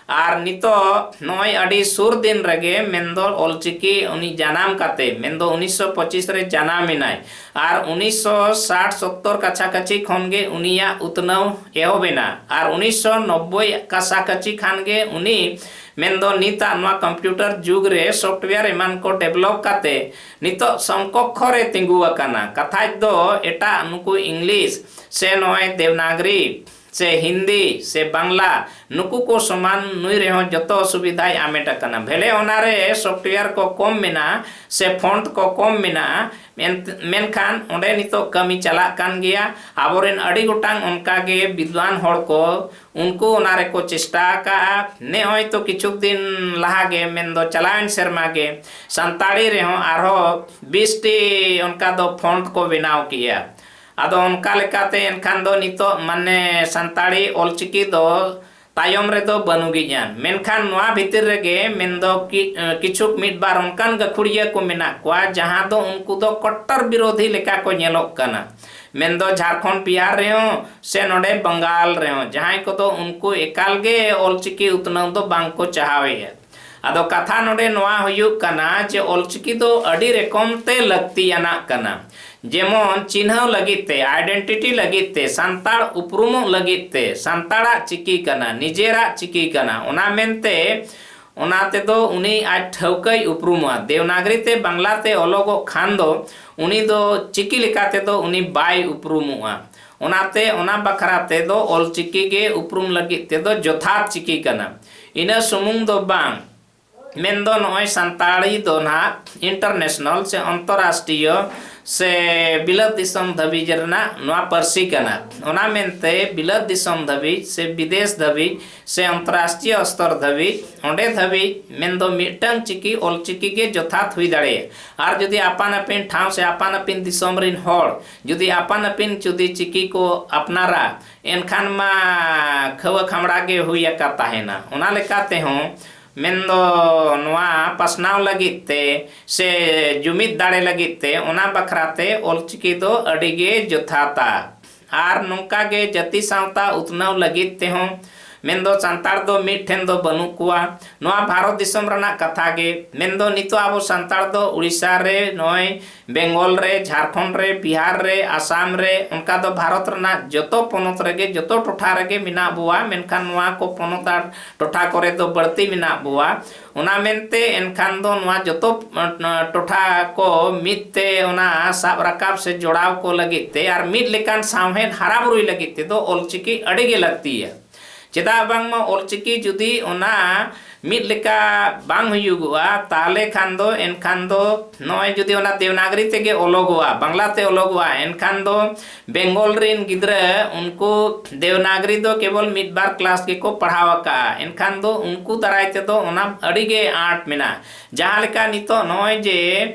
ᱟᱨ ᱱᱤᱛᱚᱜ ᱱᱚᱜᱼᱚᱭ ᱟᱹᱰᱤ ᱥᱩᱨ ᱫᱤᱱ ᱨᱮᱜᱮ ᱢᱮᱱᱫᱚ ᱚᱞᱪᱤᱠᱤ ᱩᱱᱤ ᱡᱟᱱᱟᱢ ᱠᱟᱛᱮ, ᱢᱮᱱᱫᱚ ᱩᱱᱤᱥᱥᱚ ᱯᱚᱸᱪᱤᱥ ᱨᱮ ᱡᱟᱱᱟᱢ ᱮᱱᱟᱭ, ᱟᱨ ᱩᱱᱤᱥᱥᱚ ᱥᱟᱴ ᱥᱚᱛᱛᱚᱨ ᱠᱟᱪᱷᱟ ᱠᱟᱪᱷᱤ ᱠᱷᱚᱱ ᱜᱮ ᱩᱱᱤᱭᱟᱜ ᱩᱛᱱᱟᱹᱣ ᱮᱦᱚᱵ ᱮᱱᱟ, ᱟᱨ ᱩᱱᱤᱥᱥᱚ ᱱᱚᱵᱵᱳᱭ ᱠᱟᱪᱷᱟ ᱠᱟᱪᱷᱤ ᱠᱷᱟᱱ ᱜᱮ ᱩᱱᱤ ᱢᱮᱱᱫᱚ ᱱᱤᱛᱟᱜ ᱱᱚᱣᱟ ᱠᱚᱢᱯᱤᱭᱩᱴᱟᱨ ᱡᱩᱜᱽ ᱨᱮ ᱥᱚᱯᱷᱴᱣᱮᱭᱟᱨ ᱮᱢᱟᱱ ᱠᱚ ᱰᱮᱵᱷᱞᱚᱯ ᱠᱟᱛᱮ ᱱᱤᱛᱚᱜ ᱥᱚᱢᱠᱚᱠᱠᱷᱚ ᱨᱮ ᱛᱤᱸᱜᱩ ᱟᱠᱟᱱᱟ᱾ ᱠᱟᱛᱷᱟᱡ ᱫᱚ ᱮᱴᱟᱜ ᱱᱩᱠᱩ ᱤᱝᱞᱤᱥ ᱥᱮ ᱱᱚᱜᱼᱚᱭ ᱫᱮᱵᱽᱱᱟᱜᱽᱨᱤ ᱥᱮ ᱦᱤᱱᱫᱤ ᱥᱮ ᱵᱟᱝᱞᱟ, ᱱᱩᱠᱩ ᱠᱚ ᱥᱚᱢᱟᱱ ᱱᱩᱭ ᱨᱮᱦᱚᱸ ᱡᱚᱛᱚ ᱥᱩᱵᱤᱫᱷᱟᱭ ᱟᱢᱮᱴ ᱟᱠᱟᱱᱟ᱾ ᱵᱷᱮᱞᱮ ᱚᱱᱟᱨᱮ software ᱠᱚ ᱠᱚᱢ ᱢᱮᱱᱟᱜᱼᱟ ᱥᱮ font ᱠᱚ ᱠᱚᱢ ᱢᱮᱱᱟᱜᱼᱟ, ᱢᱮᱱ-, ᱢᱮᱱᱠᱷᱟᱱ ᱚᱸᱰᱮ ᱱᱤᱛᱚᱜ ᱠᱟᱹᱢᱤ ᱪᱟᱞᱟᱜ ᱠᱟᱱ ᱜᱮᱭᱟ᱾ ᱟᱵᱚᱨᱮᱱ ᱟᱹᱰᱤ ᱜᱚᱴᱟᱝ ᱚᱱᱠᱟᱜᱮ ᱵᱤᱫᱽᱣᱟᱱ ᱦᱚᱲ ᱠᱚ, ᱩᱱᱠᱩ ᱚᱱᱟ ᱨᱮᱠᱚ ᱪᱮᱥᱴᱟ ᱟᱠᱟᱜᱼᱟ᱾ ᱱᱮᱜᱼᱚᱭ ᱛᱚ ᱠᱤᱪᱷᱩ ᱫᱤᱱ ᱞᱟᱦᱟ ᱜᱮ, ᱢᱮᱱᱫᱚ ᱪᱟᱞᱟᱣᱮᱱ ᱥᱮᱨᱢᱟ ᱜᱮ, ᱥᱟᱱᱛᱟᱲᱤ ᱨᱮᱦᱚᱸ ᱟᱨᱦᱚᱸ ᱵᱤᱥ ᱴᱤ ᱚᱱᱠᱟ ᱫᱚ font ᱠᱚ ᱵᱮᱱᱟᱣ ᱠᱮᱜᱼᱟ᱾ ᱟᱫᱚ ᱚᱱᱠᱟ ᱞᱮᱠᱟᱛᱮ ᱮᱱᱠᱷᱟᱱ ᱫᱚ ᱱᱤᱛᱚᱜ ᱢᱟᱱᱮ ᱥᱟᱱᱛᱟᱲᱤ ᱚᱞᱪᱤᱠᱤ ᱫᱚ ᱛᱟᱭᱚᱢ ᱨᱮᱫᱚ ᱵᱟᱹᱱᱩᱜᱤᱡᱼᱟ᱾ ᱢᱮᱱᱠᱷᱟᱱ ᱱᱚᱣᱟ ᱵᱷᱤᱛᱤᱨ ᱨᱮᱜᱮ ᱢᱮᱱᱫᱚ ᱠᱤ-, ᱠᱤᱪᱷᱩ ᱢᱤᱫ ᱵᱟᱨ ᱚᱱᱠᱟᱱ ᱜᱟᱹᱠᱷᱩᱲᱤᱭᱟᱹ ᱠᱚ ᱢᱮᱱᱟᱜ ᱠᱚᱣᱟ, ᱡᱟᱦᱟᱸ ᱫᱚ ᱩᱱᱠᱩ ᱫᱚ ᱠᱚᱴᱴᱚᱨ ᱵᱤᱨᱳᱫᱷᱤ ᱞᱮᱠᱟ ᱠᱚ ᱧᱮᱞᱚᱜ ᱠᱟᱱᱟ᱾ ᱢᱮᱱᱫᱚ ᱡᱷᱟᱲᱠᱷᱚᱸᱰ, ᱵᱤᱦᱟᱨ ᱨᱮᱦᱚᱸ ᱥᱮ ᱱᱚᱰᱮ ᱵᱟᱝᱜᱟᱞ ᱨᱮᱦᱚᱸ, ᱡᱟᱦᱟᱸᱭ ᱠᱚᱫᱚ ᱩᱱᱠᱩ ᱮᱠᱟᱞ ᱜᱮ ᱚᱞᱪᱤᱠᱤ ᱩᱛᱱᱟᱹᱣ ᱫᱚ ᱵᱟᱝ ᱠᱚ ᱪᱟᱦᱟᱣᱮᱫᱼᱟ᱾ ᱟᱫᱚ ᱠᱟᱛᱷᱟ ᱱᱚᱰᱮ ᱱᱚᱣᱟ ᱦᱩᱭᱩᱜ ᱠᱟᱱᱟ ᱡᱮ ᱚᱞᱪᱤᱠᱤ ᱫᱚ ᱟᱹᱰᱤ ᱨᱚᱠᱚᱢ ᱛᱮ ᱞᱟᱹᱠᱛᱤᱭᱟᱱᱟᱜ ᱠᱟᱱᱟ᱾ ᱡᱮᱢᱚᱱ ᱪᱤᱱᱦᱟᱹᱣ ᱞᱟᱹᱜᱤᱫ ᱛᱮ, identity ᱞᱟᱹᱜᱤᱫ ᱛᱮ, ᱥᱟᱱᱛᱟᱲ ᱩᱯᱨᱩᱢᱚᱜ ᱞᱟᱹᱜᱤᱫ ᱛᱮ, ᱥᱟᱱᱛᱟᱲᱟᱜ ᱪᱤᱠᱤ ᱠᱟᱱᱟ, ᱱᱤᱡᱮᱨᱟᱜ ᱪᱤᱠᱤ ᱠᱟᱱᱟ, ᱚᱱᱟ ᱢᱮᱱᱛᱮ ᱚᱱᱟ ᱛᱮᱫᱚ ᱩᱱᱤ ᱟᱡ ᱴᱷᱟᱹᱣᱠᱟᱹᱭ ᱩᱯᱨᱩᱢᱚᱜᱼᱟ᱾ ᱫᱮᱣᱱᱟᱜᱽᱨᱤ ᱛᱮ ᱵᱟᱝᱞᱟ ᱛᱮ ᱚᱞᱚᱜᱚᱜ ᱠᱷᱟᱱ ᱫᱚ ᱩᱱᱤ ᱫᱚ ᱪᱤᱠᱤ ᱞᱮᱠᱟ ᱛᱮᱫᱚ ᱩᱱᱤ ᱵᱟᱭ ᱩᱯᱨᱩᱢᱚᱜᱼᱟ᱾ ᱚᱱᱟᱛᱮ ᱚᱱᱟ ᱵᱟᱠᱷᱨᱟ ᱛᱮᱫᱚ ᱚᱞᱪᱤᱠᱤ ᱜᱮ ᱩᱯᱨᱩᱢ ᱞᱟᱹᱜᱤᱫ ᱛᱮᱫᱚ ᱡᱚᱛᱷᱟᱛ ᱪᱤᱠᱤ ᱠᱟᱱᱟ᱾ ᱤᱱᱟᱹ ᱥᱩᱢᱩᱝ ᱫᱚ ᱵᱟᱝ, ᱢᱮᱱᱫᱚ ᱱᱚᱜᱼᱚᱭ ᱥᱟᱱᱛᱟᱲᱤ ᱫᱚ ᱱᱟᱦᱟᱜ international ᱥᱮ ᱚᱱᱛᱚᱨᱨᱟᱥᱴᱨᱤᱭᱚ ᱥᱮ ᱵᱤᱞᱟᱹᱛ ᱫᱤᱥᱚᱢ ᱫᱷᱟᱹᱵᱤᱡ ᱨᱮᱱᱟᱜ ᱱᱚᱣᱟ ᱯᱟᱹᱨᱥᱤ ᱠᱟᱱᱟ᱾ ᱚᱱᱟ ᱢᱮᱱᱛᱮ ᱵᱤᱞᱟᱹᱛ ᱫᱤᱥᱚᱢ ᱫᱷᱟᱹᱵᱤᱡ ᱥᱮ ᱵᱤᱫᱮᱥ ᱫᱷᱟᱹᱵᱤᱡ ᱥᱮ ᱚᱱᱛᱚᱨᱨᱟᱥᱴᱨᱤᱭᱚ ᱥᱛᱚᱨ ᱫᱷᱟᱹᱵᱤᱡ, ᱚᱸᱰᱮ ᱫᱷᱟᱹᱵᱤᱡ ᱢᱮᱱᱫᱚ ᱢᱤᱫᱴᱟᱝ ᱪᱤᱠᱤ ᱚᱞᱪᱤᱠᱤ ᱜᱮ ᱡᱚᱛᱷᱟᱛ ᱦᱩᱭ ᱫᱟᱲᱮᱭᱟᱜᱼᱟ᱾ ᱟᱨ ᱡᱩᱫᱤ ᱟᱯᱟᱱ ᱟᱹᱯᱤᱱ ᱴᱷᱟᱶ ᱥᱮ ᱟᱯᱟᱱ ᱟᱹᱯᱤᱱ ᱫᱤᱥᱚᱢ ᱨᱤᱱ ᱦᱚᱲ ᱡᱩᱫᱤ ᱟᱯᱟᱱ ᱟᱹᱯᱤᱱ ᱡᱩᱫᱤ ᱪᱤᱠᱤ ᱠᱚ ᱟᱯᱱᱟᱨᱟ, ᱮᱱᱠᱷᱟᱱ ᱢᱟ ᱠᱷᱟᱹᱣᱟᱹ ᱠᱷᱟᱢᱲᱟ ᱜᱮ ᱦᱩᱭ ᱟᱠᱟ ᱛᱟᱦᱮᱱᱟ᱾ ᱚᱱᱟ ᱞᱮᱠᱟ ᱛᱮᱦᱚᱸ ᱢᱮᱱᱫᱚ ᱱᱚᱣᱟ ᱯᱟᱥᱱᱟᱣ ᱞᱟᱹᱜᱤᱫ ᱛᱮ ᱥᱮ ᱡᱩᱢᱤᱫ ᱫᱟᱲᱮ ᱞᱟᱹᱜᱤᱫ ᱛᱮ ᱚᱱᱟ ᱵᱟᱠᱷᱨᱟ ᱛᱮ ᱚᱞᱪᱤᱠᱤ ᱫᱚ ᱟᱹᱰᱤ ᱜᱮ ᱡᱚᱛᱷᱟᱛᱟ᱾ ᱟᱨ ᱱᱚᱝᱠᱟ ᱜᱮ ᱡᱟᱹᱛᱤ ᱥᱟᱶᱛᱟ ᱩᱛᱱᱟᱹᱣ ᱞᱟᱹᱜᱤᱫ ᱛᱮᱦᱚᱸ ᱢᱮᱱᱫᱚ ᱥᱟᱱᱛᱟᱲ ᱫᱚ ᱢᱤᱫ ᱴᱷᱮᱱ ᱫᱚ ᱵᱟᱹᱱᱩᱜ ᱠᱚᱣᱟ᱾ ᱱᱚᱣᱟ ᱵᱷᱟᱨᱚᱛ ᱫᱤᱥᱚᱢ ᱨᱮᱱᱟᱜ ᱠᱟᱛᱷᱟ ᱜᱮ᱾ ᱢᱮᱱᱫᱚ ᱱᱤᱛᱚᱜ ᱟᱵᱚ ᱥᱟᱱᱛᱟᱲ ᱫᱚ ᱩᱲᱤᱥᱥᱟ ᱨᱮ, ᱱᱚᱜᱼᱚᱭ ᱵᱮᱝᱜᱚᱞ ᱨᱮ, ᱡᱷᱟᱲᱠᱷᱚᱸᱰ ᱨᱮ, ᱵᱤᱦᱟᱨ ᱨᱮ, ᱟᱥᱟᱢ ᱨᱮ, ᱚᱱᱠᱟ ᱫᱚ ᱵᱷᱟᱨᱚᱛ ᱨᱮᱱᱟᱜ ᱡᱚᱛᱚ ᱯᱚᱱᱚᱛ ᱨᱮᱜᱮ, ᱡᱚᱛᱚ ᱴᱚᱴᱷᱟ ᱨᱮᱜᱮ ᱢᱮᱱᱟᱜ ᱵᱚᱣᱟ᱾ ᱢᱮᱱᱠᱷᱟᱱ ᱱᱚᱣᱟ ᱠᱚ ᱯᱚᱱᱚᱛ ᱟᱨ ᱴᱚᱴᱷᱟ ᱠᱚᱨᱮ ᱫᱚ ᱵᱟᱹᱲᱛᱤ ᱢᱮᱱᱟᱜ ᱵᱚᱣᱟ᱾ ᱚᱱᱟ ᱢᱮᱱᱛᱮ ᱮᱱᱠᱷᱟᱱ ᱫᱚ ᱱᱚᱣᱟ ᱡᱚᱛᱚ, ᱟᱸ, ᱴᱚᱴᱷᱟ ᱠᱚ ᱢᱤᱫ ᱛᱮ ᱚᱱᱟ ᱥᱟᱵ ᱨᱟᱠᱟᱵ ᱥᱮ ᱡᱚᱲᱟᱣ ᱠᱚ ᱞᱟᱹᱜᱤᱫ ᱛᱮ ᱟᱨ ᱢᱤᱫ ᱞᱮᱠᱟᱱ ᱥᱟᱶᱦᱮᱫ ᱦᱟᱨᱟ ᱵᱩᱨᱩᱭ ᱞᱟᱹᱜᱤᱫ ᱛᱮᱫᱚ ᱚᱞᱪᱤᱠᱤ ᱟᱹᱰᱤ ᱜᱮ ᱞᱟᱹᱠᱛᱤᱭᱟ᱾ ᱪᱮᱫᱟᱜ ᱵᱟᱝᱢᱟ ᱚᱞᱪᱤᱠᱤ ᱡᱩᱫᱤ ᱚᱱᱟ ᱢᱤᱫ ᱞᱮᱠᱟ ᱵᱟᱝ ᱦᱩᱭᱩᱜᱚᱜᱼᱟ, ᱛᱟᱦᱚᱞᱮ ᱠᱷᱟᱱ ᱫᱚ, ᱮᱱᱠᱷᱟᱱ ᱫᱚ ᱱᱚᱜᱼᱚᱭ ᱡᱩᱫᱤ ᱚᱱᱟ ᱫᱮᱵᱽᱱᱟᱜᱽᱨᱤ ᱛᱮᱜᱮ ᱚᱞᱚᱜᱚᱜᱼᱟ, ᱵᱟᱝᱞᱟ ᱛᱮ ᱚᱞᱚᱜᱚᱜᱼᱟ, ᱮᱱᱠᱷᱟᱱ ᱫᱚ ᱵᱮᱝᱜᱚᱞ ᱨᱤᱱ ᱜᱤᱫᱽᱨᱟᱹ ᱩᱱᱠᱩ ᱫᱮᱵᱽᱱᱟᱜᱽᱨᱤ ᱫᱚ ᱠᱮᱵᱚᱞ ᱢᱤᱫ ᱵᱟᱨ ᱠᱞᱟᱥ ᱜᱮᱠᱚ ᱯᱟᱲᱦᱟᱣ ᱟᱠᱟᱫᱼᱟ᱾ ᱮᱱᱠᱷᱟᱱ ᱫᱚ ᱩᱱᱠᱩ ᱫᱟᱨᱟᱭ ᱛᱮᱫᱚ ᱚᱱᱟ ᱟᱹᱰᱤ ᱜᱮ ᱟᱸᱴ ᱢᱮᱱᱟᱜᱼᱟ᱾ ᱡᱟᱦᱟᱸ ᱞᱮᱠᱟ ᱱᱤᱛᱚᱜ ᱱᱚᱜᱼᱚᱭ ᱡᱮ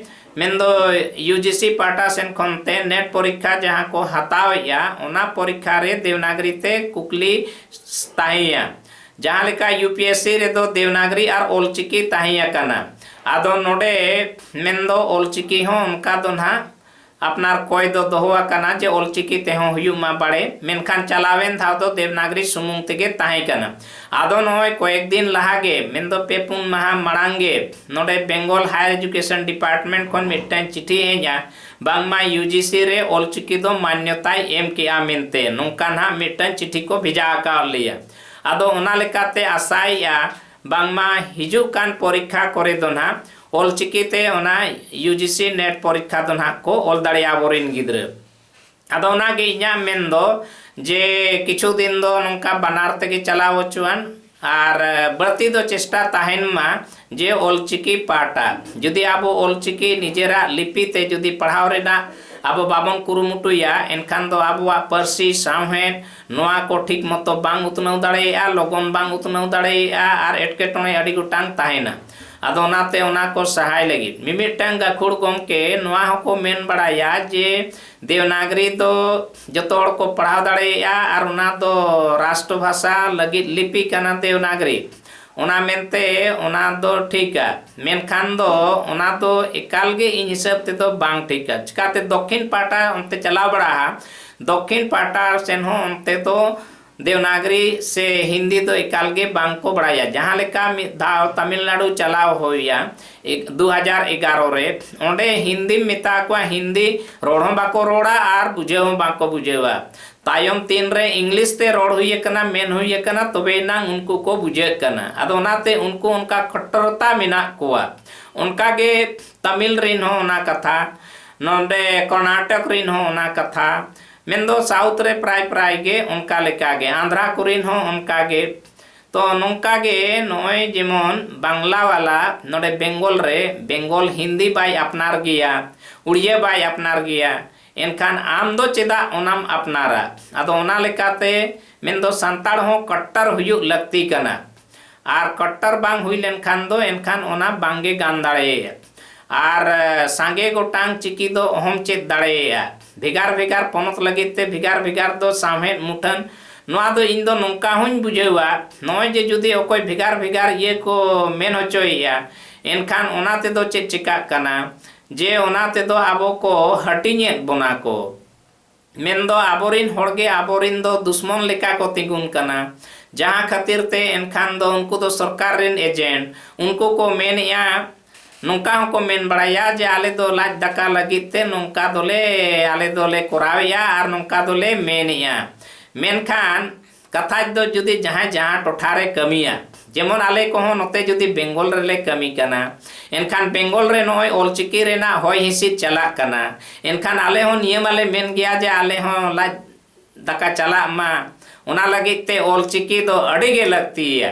ᱢᱮᱱᱫᱚ ᱭᱩ ᱡᱤ ᱥᱤ ᱯᱟᱦᱴᱟ ᱥᱮᱱ ᱠᱷᱚᱱ ᱛᱮ ᱱᱮᱴ ᱯᱚᱨᱤᱠᱠᱷᱟ ᱡᱟᱦᱟᱸ ᱠᱚ ᱦᱟᱛᱟᱣᱮᱫᱼᱟ, ᱚᱱᱟ ᱯᱚᱨᱤᱠᱠᱷᱟ ᱨᱮ ᱫᱮᱵᱽᱱᱟᱜᱽᱨᱤ ᱛᱮ ᱠᱩᱠᱞᱤ ᱛᱟᱦᱮᱸᱭᱟ᱾ ᱡᱟᱦᱟᱸ ᱞᱮᱠᱟ ᱭᱩ ᱯᱤ ᱮᱥ ᱥᱤ ᱨᱮᱫᱚ ᱫᱮᱵᱽᱱᱟᱜᱽᱨᱤ ᱟᱨ ᱚᱞᱪᱤᱠᱤ ᱛᱟᱦᱮᱸ ᱟᱠᱟᱱᱟ᱾ ᱟᱫᱚ ᱱᱚᱰᱮ ᱢᱮᱱᱫᱚ ᱚᱞᱪᱤᱠᱤ ᱦᱚᱸ ᱚᱱᱠᱟ ᱫᱚ ᱱᱟᱦᱟᱜ ᱟᱯᱱᱟᱨ ᱠᱚᱭ ᱫᱚ ᱫᱚᱦᱚ ᱟᱠᱟᱱᱟ ᱡᱮ ᱚᱞᱪᱤᱠᱤ ᱛᱮᱦᱚᱸ ᱦᱩᱭᱩᱜ ᱢᱟ ᱵᱟᱲᱮ, ᱢᱮᱱᱠᱷᱟᱱ ᱪᱟᱞᱟᱣᱮᱱ ᱫᱷᱟᱣ ᱫᱚ ᱫᱮᱵᱽᱱᱟᱜᱽᱨᱤ ᱥᱩᱢᱩᱝ ᱛᱮᱜᱮ ᱛᱟᱦᱮᱸ ᱠᱟᱱᱟ᱾ ᱟᱫᱚ ᱱᱚᱜᱼᱚᱭ ᱠᱚᱭᱮᱠ ᱫᱤᱱ ᱞᱟᱦᱟ ᱜᱮ, ᱢᱮᱱᱫᱚ ᱯᱮ ᱯᱩᱱ ᱢᱟᱦᱟ ᱢᱟᱲᱟᱝ ᱜᱮ, ᱱᱚᱰᱮ ᱵᱮᱝᱜᱚᱞ ᱦᱟᱭᱟᱨ ᱮᱡᱩᱠᱮᱥᱚᱱ ᱰᱤᱯᱟᱨᱴᱢᱮᱱᱴ ᱠᱷᱚᱱ ᱢᱤᱫᱴᱟᱝ ᱪᱤᱴᱷᱤ ᱦᱮᱡ ᱮᱱᱟ, ᱵᱟᱝᱢᱟ ᱭᱩ ᱡᱤ ᱥᱤ ᱨᱮ ᱚᱞᱪᱤᱠᱤ ᱫᱚ ᱢᱟᱱᱭᱚᱛᱟᱭ ᱮᱢ ᱠᱮᱜᱼᱟ ᱢᱮᱱᱛᱮ ᱱᱚᱝᱠᱟ ᱱᱟᱦᱟᱜ ᱢᱤᱫᱴᱟᱝ ᱪᱤᱴᱷᱤ ᱠᱚ ᱵᱷᱮᱡᱟ ᱟᱠᱟᱫ ᱞᱮᱭᱟ᱾ ᱟᱫᱚ ᱚᱱᱟ ᱞᱮᱠᱟᱛᱮ ᱟᱥᱟᱭᱮᱜᱼᱟ ᱵᱟᱝᱢᱟ ᱦᱤᱡᱩᱜ ᱠᱟᱱ ᱯᱚᱨᱤᱠᱠᱷᱟ ᱠᱚᱨᱮ ᱫᱚ ᱱᱟᱦᱟᱜ ᱚᱞᱪᱤᱠᱤ ᱛᱮ ᱚᱱᱟ ᱭᱩ ᱡᱤ ᱥᱤ ᱱᱮᱴ ᱯᱚᱨᱤᱠᱠᱷᱟ ᱫᱚ ᱱᱟᱦᱟᱜ ᱠᱚ ᱚᱞ ᱫᱟᱲᱮᱭᱟᱜᱼᱟ ᱟᱵᱚᱨᱮᱱ ᱜᱤᱫᱽᱨᱟᱹ᱾ ᱟᱫᱚ ᱚᱱᱟᱜᱮ ᱤᱧᱟᱹᱜ ᱢᱮᱱ ᱫᱚ ᱡᱮ ᱠᱤᱪᱷᱩ ᱫᱤᱱ ᱫᱚ ᱱᱚᱝᱠᱟ ᱵᱟᱱᱟᱨ ᱛᱮᱜᱮ ᱪᱟᱞᱟᱣ ᱦᱚᱪᱚᱣᱟᱱ, ᱟᱨ ᱵᱟᱹᱲᱛᱤ ᱫᱚ ᱪᱮᱥᱴᱟ ᱛᱟᱦᱮᱱ ᱢᱟ ᱡᱮ ᱚᱞᱪᱤᱠᱤ ᱯᱟᱦᱴᱟ᱾ ᱡᱩᱫᱤ ᱟᱵᱚ ᱚᱞᱪᱤᱠᱤ ᱱᱤᱡᱮᱨᱟᱜ ᱞᱤᱯᱤ ᱛᱮ ᱡᱩᱫᱤ ᱯᱟᱲᱦᱟᱣ ᱨᱮᱱᱟᱜ ᱟᱵᱚ ᱵᱟᱵᱚᱱ ᱠᱩᱨᱩᱢᱩᱴᱩᱭᱟ, ᱮᱱᱠᱷᱟᱱ ᱫᱚ ᱟᱵᱚᱣᱟᱜ ᱯᱟᱹᱨᱥᱤ, ᱥᱟᱶᱦᱮᱫ, ᱱᱚᱣᱟ ᱠᱚ ᱴᱷᱤᱠ ᱢᱚᱛᱚ ᱵᱟᱝ ᱩᱛᱱᱟᱹᱣ ᱫᱟᱲᱮᱭᱟᱜᱼᱟ, ᱞᱚᱜᱚᱱ ᱵᱟᱝ ᱩᱛᱱᱟᱹᱣ ᱫᱟᱲᱮᱭᱟᱜᱼᱟ, ᱟᱨ ᱮᱴᱠᱮᱴᱚᱬᱮ ᱟᱹᱰᱤ ᱜᱚᱴᱟᱝ ᱛᱟᱦᱮᱱᱟ᱾ ᱟᱫᱚ ᱚᱱᱟᱛᱮ ᱚᱱᱟ ᱠᱚ ᱥᱟᱦᱟᱭ ᱞᱟᱹᱜᱤᱫ ᱢᱤᱢᱤᱫᱴᱟᱝ ᱜᱟᱹᱠᱷᱩᱲ ᱜᱚᱢᱠᱮ ᱱᱚᱣᱟ ᱦᱚᱸᱠᱚ ᱢᱮᱱ ᱵᱟᱲᱟᱭᱟ ᱡᱮ ᱫᱮᱣᱱᱟᱜᱽᱨᱤ ᱫᱚ ᱡᱚᱛᱚ ᱦᱚᱲ ᱠᱚ ᱯᱟᱲᱦᱟᱣ ᱫᱟᱲᱮᱭᱟᱜᱼᱟ ᱟᱨ ᱚᱱᱟ ᱫᱚ ᱨᱟᱥᱴᱨᱚ ᱵᱷᱟᱥᱟ ᱞᱟᱹᱜᱤᱫ ᱞᱤᱯᱤ ᱠᱟᱱᱟ ᱫᱮᱣᱱᱟᱜᱽᱨᱤ᱾ ᱚᱱᱟ ᱢᱮᱱᱛᱮ ᱚᱱᱟ ᱫᱚ ᱴᱷᱤᱠᱟ, ᱢᱮᱱᱠᱷᱟᱱ ᱫᱚ ᱚᱱᱟ ᱫᱚ ᱮᱠᱟᱞ ᱜᱮ ᱤᱧ ᱦᱤᱥᱟᱹᱵ ᱛᱮᱫᱚ ᱵᱟᱝ ᱴᱷᱤᱠᱟ᱾ ᱪᱤᱠᱟᱹᱛᱮ ᱫᱚᱠᱠᱷᱤᱱ ᱯᱟᱦᱴᱟ ᱚᱱᱛᱮ ᱪᱟᱞᱟᱣ ᱵᱟᱲᱟᱜᱼᱟ, ᱫᱚᱠᱠᱷᱤᱱ ᱯᱟᱦᱴᱟ ᱥᱮᱱ ᱦᱚᱸ ᱚᱱᱛᱮ ᱫᱚ ᱫᱮᱵᱽᱱᱟᱜᱽᱨᱤ ᱥᱮ ᱦᱤᱱᱫᱤ ᱫᱚ ᱮᱠᱟᱞ ᱜᱮ ᱵᱟᱝ ᱠᱚ ᱵᱟᱲᱟᱭᱟ᱾ ᱡᱟᱦᱟᱸ ᱞᱮᱠᱟ ᱢᱤᱫ ᱫᱷᱟᱣ ᱛᱟᱢᱤᱞᱱᱟᱲᱩ ᱪᱟᱞᱟᱣ ᱦᱩᱭᱟ, ᱮᱠ-, ᱫᱩ ᱦᱟᱡᱟᱨ ᱮᱜᱟᱨᱚ ᱨᱮ, ᱚᱸᱰᱮ ᱦᱤᱱᱫᱤᱢ ᱢᱮᱛᱟ ᱠᱚᱣᱟ, ᱦᱤᱱᱫᱤ ᱨᱚᱲ ᱦᱚᱸ ᱵᱟᱠᱚ ᱨᱚᱲᱟ ᱟᱨ ᱵᱩᱡᱷᱟᱹᱣ ᱦᱚᱸ ᱵᱟᱠᱚ ᱵᱩᱡᱷᱟᱹᱣᱟ᱾ ᱛᱟᱭᱚᱢ ᱛᱤᱱ ᱨᱮ ᱤᱝᱞᱤᱥ ᱛᱮ ᱨᱚᱲ ᱦᱩᱭ ᱟᱠᱟᱱᱟ, ᱢᱮᱱ ᱦᱩᱭ ᱟᱠᱟᱱᱟ, ᱛᱚᱵᱮ ᱮᱱᱟᱝ ᱩᱱᱠᱩ ᱠᱚ ᱵᱩᱡᱷᱟᱹᱜ ᱠᱟᱱᱟ᱾ ᱟᱫᱚ ᱚᱱᱟᱛᱮ ᱩᱱᱠᱩ ᱚᱱᱠᱟ ᱠᱚᱴᱴᱚᱨᱚᱛᱟ ᱢᱮᱱᱟᱜ ᱠᱚᱣᱟ᱾ ᱚᱱᱠᱟ ᱜᱮ ᱛᱟᱢᱤᱞ ᱨᱤᱱ ᱦᱚᱸ ᱚᱱᱟ ᱠᱟᱛᱷᱟ, ᱱᱚᱰᱮ ᱠᱚᱨᱱᱟᱴᱚᱠ ᱨᱤᱱ ᱦᱚᱸ ᱚᱱᱟ ᱠᱟᱛᱷᱟ, ᱢᱮᱱᱫᱚ ᱥᱟᱣᱩᱛᱷ ᱨᱮ ᱯᱨᱟᱭ ᱯᱨᱟᱭ ᱜᱮ ᱚᱱᱠᱟ ᱞᱮᱠᱟ ᱜᱮ, ᱟᱱᱫᱷᱨᱟ ᱠᱚᱨᱤᱱ ᱦᱚᱸ ᱚᱱᱠᱟ ᱜᱮ᱾ ᱛᱚ ᱱᱚᱝᱠᱟ ᱜᱮ ᱱᱚᱜᱼᱚᱭ ᱡᱮᱢᱚᱱ ᱵᱟᱝᱞᱟ ᱵᱟᱞᱟ ᱱᱚᱰᱮ ᱵᱮᱝᱜᱚᱞ ᱨᱮ, ᱵᱮᱝᱜᱚᱞ ᱦᱤᱱᱫᱤ ᱵᱟᱭ ᱟᱯᱱᱟᱨ ᱜᱮᱭᱟ, ᱩᱲᱤᱭᱟᱹ ᱵᱟᱭ ᱟᱯᱱᱟᱨ ᱜᱮᱭᱟ, ᱮᱱᱠᱷᱟᱱ ᱟᱢ ᱫᱚ ᱪᱮᱫᱟᱜ ᱚᱱᱟᱢ ᱟᱯᱱᱟᱨᱟ? ᱟᱫᱚ ᱚᱱᱟ ᱞᱮᱠᱟᱛᱮ ᱢᱮᱱᱫᱚ ᱥᱟᱱᱛᱟᱲ ᱦᱚᱸ ᱠᱚᱴᱴᱚᱨ ᱦᱩᱭᱩᱜ ᱞᱟᱹᱠᱛᱤ ᱠᱟᱱᱟ᱾ ᱟᱨ ᱠᱚᱴᱴᱚᱨ ᱵᱟᱝ ᱦᱩᱭ ᱞᱮᱱᱠᱷᱟᱱ ᱫᱚ ᱮᱱᱠᱷᱟᱱ ᱚᱱᱟ ᱵᱟᱝᱜᱮ ᱜᱟᱱ ᱫᱟᱲᱮᱭᱟᱜᱼᱟ᱾ ᱟᱨ, ᱮ, ᱥᱟᱸᱜᱮ ᱜᱚᱴᱟᱝ ᱪᱤᱠᱤ ᱫᱚ ᱚᱦᱚᱢ ᱪᱮᱫ ᱫᱟᱲᱮᱭᱟᱜᱼᱟ᱾ ᱵᱷᱮᱜᱟᱨ ᱵᱷᱮᱜᱟᱨ ᱯᱚᱱᱚᱛ ᱞᱟᱹᱜᱤᱫ ᱛᱮ ᱵᱷᱮᱜᱟᱨ ᱵᱷᱮᱜᱟᱨ ᱫᱚ ᱥᱟᱶᱦᱮᱫ ᱢᱩᱴᱷᱟᱹᱱ, ᱱᱚᱣᱟ ᱫᱚ ᱤᱧ ᱫᱚ ᱱᱚᱝᱠᱟ ᱦᱚᱸᱧ ᱵᱩᱡᱷᱟᱹᱣᱟ, ᱱᱚᱜᱼᱚᱭ ᱡᱮ ᱡᱩᱫᱤ ᱚᱠᱚᱭ ᱵᱷᱮᱜᱟᱨ ᱵᱷᱮᱜᱟᱨ ᱤᱭᱟᱹ ᱠᱚ ᱢᱮᱱ ᱦᱚᱪᱚᱭᱮᱫᱼᱟ, ᱮᱱᱠᱷᱟᱱ ᱚᱱᱟ ᱛᱮᱫᱚ ᱪᱮᱫ ᱪᱮᱠᱟᱜ ᱠᱟᱱᱟ? ᱡᱮ ᱚᱱᱟ ᱛᱮᱫᱚ ᱟᱵᱚ ᱠᱚ ᱦᱟᱹᱴᱤᱧᱮᱫ ᱵᱚᱱᱟ ᱠᱚ᱾ ᱢᱮᱱᱫᱚ ᱟᱵᱚᱨᱤᱱ ᱦᱚᱲᱜᱮ ᱟᱵᱚᱨᱤᱱ ᱫᱚ ᱫᱩᱥᱢᱚᱱ ᱞᱮᱠᱟ ᱠᱚ ᱛᱤᱸᱜᱩᱱ ᱠᱟᱱᱟ, ᱡᱟᱦᱟᱸ ᱠᱷᱟᱹᱛᱤᱨ ᱛᱮ ᱮᱱᱠᱷᱟᱱ ᱫᱚ ᱩᱱᱠᱩ ᱫᱚ ᱥᱚᱨᱠᱟᱨ ᱨᱤᱱ ᱮᱡᱮᱱᱴ, ᱩᱱᱠᱩ ᱠᱚ ᱢᱮᱱᱮᱜᱼᱟ, ᱱᱚᱝᱠᱟ ᱦᱚᱸᱠᱚ ᱢᱮᱱ ᱵᱟᱲᱟᱭᱟ ᱡᱮ ᱟᱞᱮ ᱫᱚ ᱞᱟᱡ ᱫᱟᱠᱟ ᱞᱟᱹᱜᱤᱫ ᱛᱮ ᱱᱚᱝᱠᱟ ᱫᱚᱞᱮ, ᱟᱞᱮ ᱫᱚᱞᱮ ᱠᱚᱨᱟᱣᱮᱜᱼᱟ ᱟᱨ ᱱᱚᱝᱠᱟ ᱫᱚᱞᱮ ᱢᱮᱱᱮᱜᱼᱟ᱾ ᱢᱮᱱᱠᱷᱟᱱ ᱠᱟᱛᱷᱟ ᱫᱚ ᱡᱩᱫᱤ ᱡᱟᱦᱟᱸᱭ ᱡᱟᱦᱟᱸ ᱴᱚᱴᱷᱟ ᱨᱮ ᱠᱟᱹᱢᱤᱭᱟ, ᱡᱮᱢᱚᱱ ᱟᱞᱮ ᱠᱚᱦᱚᱸ ᱱᱚᱛᱮ ᱡᱩᱫᱤ ᱵᱮᱝᱜᱚᱞ ᱨᱮᱞᱮ ᱠᱟᱹᱢᱤ ᱠᱟᱱᱟ, ᱮᱱᱠᱷᱟᱱ ᱵᱮᱝᱜᱚᱞ ᱨᱮ ᱱᱚᱜᱼᱚᱭ ᱚᱞᱪᱤᱠᱤ ᱨᱮᱱᱟᱜ ᱦᱚᱭ ᱦᱤᱸᱥᱤᱫ ᱪᱟᱞᱟᱜ ᱠᱟᱱᱟ, ᱮᱱᱠᱷᱟᱱ ᱟᱞᱮ ᱦᱚᱸ ᱱᱤᱭᱟᱹ ᱢᱟᱞᱮ ᱢᱮᱱ ᱜᱮᱭᱟ ᱡᱮ ᱟᱞᱮ ᱦᱚᱸ ᱞᱟᱡ ᱫᱟᱠᱟ ᱪᱟᱞᱟᱜ ᱢᱟ, ᱚᱱᱟ ᱞᱟᱹᱜᱤᱫ ᱛᱮ ᱚᱞᱪᱤᱠᱤ ᱫᱚ ᱟᱹᱰᱤ ᱜᱮ ᱞᱟᱹᱠᱛᱤᱭᱟ᱾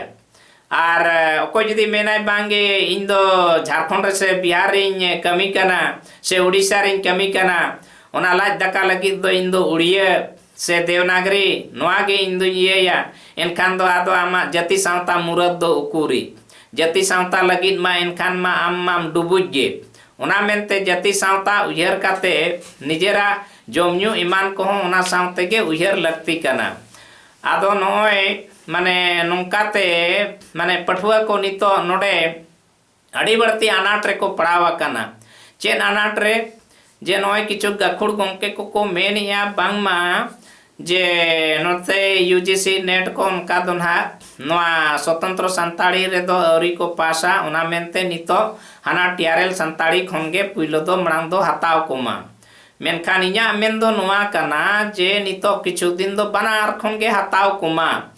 ᱟᱨ, ᱮ, ᱚᱠᱚᱭ ᱡᱩᱫᱤ ᱢᱮᱱᱟᱭ, "ᱵᱟᱝ ᱜᱮ, ᱤᱧ ᱫᱚ ᱡᱷᱟᱲᱠᱷᱚᱸᱰ ᱨᱮ ᱥᱮ ᱵᱤᱦᱟᱨ ᱨᱤᱧ ᱠᱟᱹᱢᱤ ᱠᱟᱱᱟ ᱥᱮ ᱩᱲᱤᱥᱥᱟ ᱨᱤᱧ ᱠᱟᱹᱢᱤ ᱠᱟᱱᱟ, ᱚᱱᱟ ᱞᱟᱡ ᱫᱟᱠᱟ ᱞᱟᱹᱜᱤᱫ ᱫᱚ ᱤᱧ ᱫᱚ ᱩᱲᱤᱭᱟᱹ ᱥᱮ ᱫᱮᱵᱽᱱᱟᱜᱽᱨᱤ ᱱᱚᱣᱟ ᱜᱮ ᱤᱧ ᱫᱚᱧ ᱤᱭᱟᱹᱭᱟ", ᱮᱱᱠᱷᱟᱱ ᱫᱚ ᱟᱫᱚ ᱟᱢᱟᱜ ᱡᱟᱹᱛᱤ ᱥᱟᱶᱛᱟ ᱢᱩᱨᱟᱹᱫ ᱫᱚ ᱩᱠᱩᱨᱤ? ᱡᱟᱹᱛᱤ ᱥᱟᱶᱛᱟ ᱞᱟᱹᱜᱤᱫ ᱢᱟ ᱮᱱᱠᱷᱟᱱ ᱢᱟ ᱟᱢ ᱢᱟᱢ ᱰᱩᱵᱩᱡ ᱜᱮ᱾ ᱚᱱᱟ ᱢᱮᱱᱛᱮ ᱡᱟᱹᱛᱤ ᱥᱟᱶᱛᱟ ᱩᱭᱦᱟᱹᱨ ᱠᱟᱛᱮ ᱱᱤᱡᱮᱨᱟᱜ ᱡᱚᱢ ᱧᱩ ᱮᱢᱟᱱ ᱠᱚᱦᱚᱸ ᱚᱱᱟ ᱥᱟᱶ ᱛᱮᱜᱮ ᱩᱭᱦᱟᱹᱨ ᱞᱟᱹᱠᱛᱤ ᱠᱟᱱᱟ᱾ ᱟᱫᱚ ᱱᱚᱜᱼᱚᱭ ᱢᱟᱱᱮ ᱱᱚᱝᱠᱟᱛᱮ ᱢᱟᱱᱮ ᱯᱟᱹᱴᱷᱩᱣᱟᱹ ᱠᱚ ᱱᱤᱛᱚᱜ ᱱᱚᱰᱮ ᱟᱹᱰᱤ ᱵᱟᱹᱲᱛᱤ ᱟᱱᱟᱴ ᱨᱮᱠᱚ ᱯᱟᱲᱟᱣ ᱟᱠᱟᱱᱟ᱾ ᱪᱮᱫ ᱟᱱᱟᱴ ᱨᱮ? ᱡᱮ ᱱᱚᱜᱼᱚᱭ ᱠᱤᱪᱷᱩ ᱜᱟᱹᱠᱷᱩᱲ ᱜᱚᱢᱠᱮ ᱠᱚᱠᱚ ᱢᱮᱱᱮᱜᱼᱟ ᱵᱟᱝᱢᱟ ᱡᱮ ᱱᱚᱛᱮ ᱭᱩ ᱡᱤ ᱥᱤ ᱱᱮᱴ ᱠᱚ ᱚᱱᱠᱟ ᱫᱚ ᱱᱟᱦᱟᱜ ᱱᱚᱣᱟ ᱥᱚᱛᱚᱱᱛᱨᱚ ᱥᱟᱱᱛᱟᱲᱤ ᱨᱮᱫᱚ ᱟᱹᱣᱨᱤ ᱠᱚ ᱯᱟᱥᱟ, ᱚᱱᱟ ᱢᱮᱱᱛᱮ ᱱᱤᱛᱚᱜ ᱦᱟᱱᱟ ᱴᱤ ᱟᱨ ᱮᱞ ᱥᱟᱱᱛᱟᱲᱤ ᱠᱷᱚᱱ ᱜᱮ ᱯᱩᱭᱞᱩ ᱫᱚ ᱢᱟᱲᱟᱝ ᱫᱚ ᱦᱟᱛᱟᱣ ᱠᱚᱢᱟ᱾ ᱢᱮᱱᱠᱷᱟᱱ ᱤᱧᱟᱹᱜ ᱢᱮᱱ ᱫᱚ ᱱᱚᱣᱟ ᱠᱟᱱᱟ ᱡᱮ ᱱᱤᱛᱚᱜ ᱠᱤᱪᱷᱩ ᱫᱤᱱ ᱫᱚ ᱵᱟᱱᱟᱨ ᱠᱷᱚᱱ ᱜᱮ ᱦᱟᱛᱟᱣ ᱠᱚᱢᱟ᱾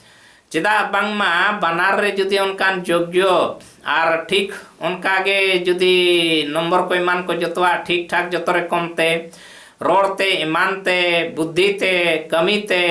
ᱪᱮᱫᱟᱜ ᱵᱟᱝᱢᱟ ᱵᱟᱱᱟᱨ ᱨᱮ ᱡᱩᱫᱤ ᱚᱱᱠᱟᱱ ᱡᱳᱜᱽᱭᱚ ᱟᱨ ᱴᱷᱤᱠ ᱚᱱᱠᱟ ᱜᱮ ᱡᱩᱫᱤ ᱱᱚᱢᱵᱚᱨ ᱠᱚ ᱮᱢᱟᱱ ᱠᱚ ᱡᱚᱛᱚᱣᱟᱜ ᱴᱷᱤᱠ ᱴᱷᱟᱠ ᱡᱚᱛᱚ ᱨᱚᱠᱚᱢ ᱛᱮ, ᱨᱚᱲ ᱛᱮ, ᱮᱢᱟᱱ ᱛᱮ, ᱵᱩᱫᱽᱫᱷᱤ ᱛᱮ, ᱠᱟᱹᱢᱤ ᱛᱮ,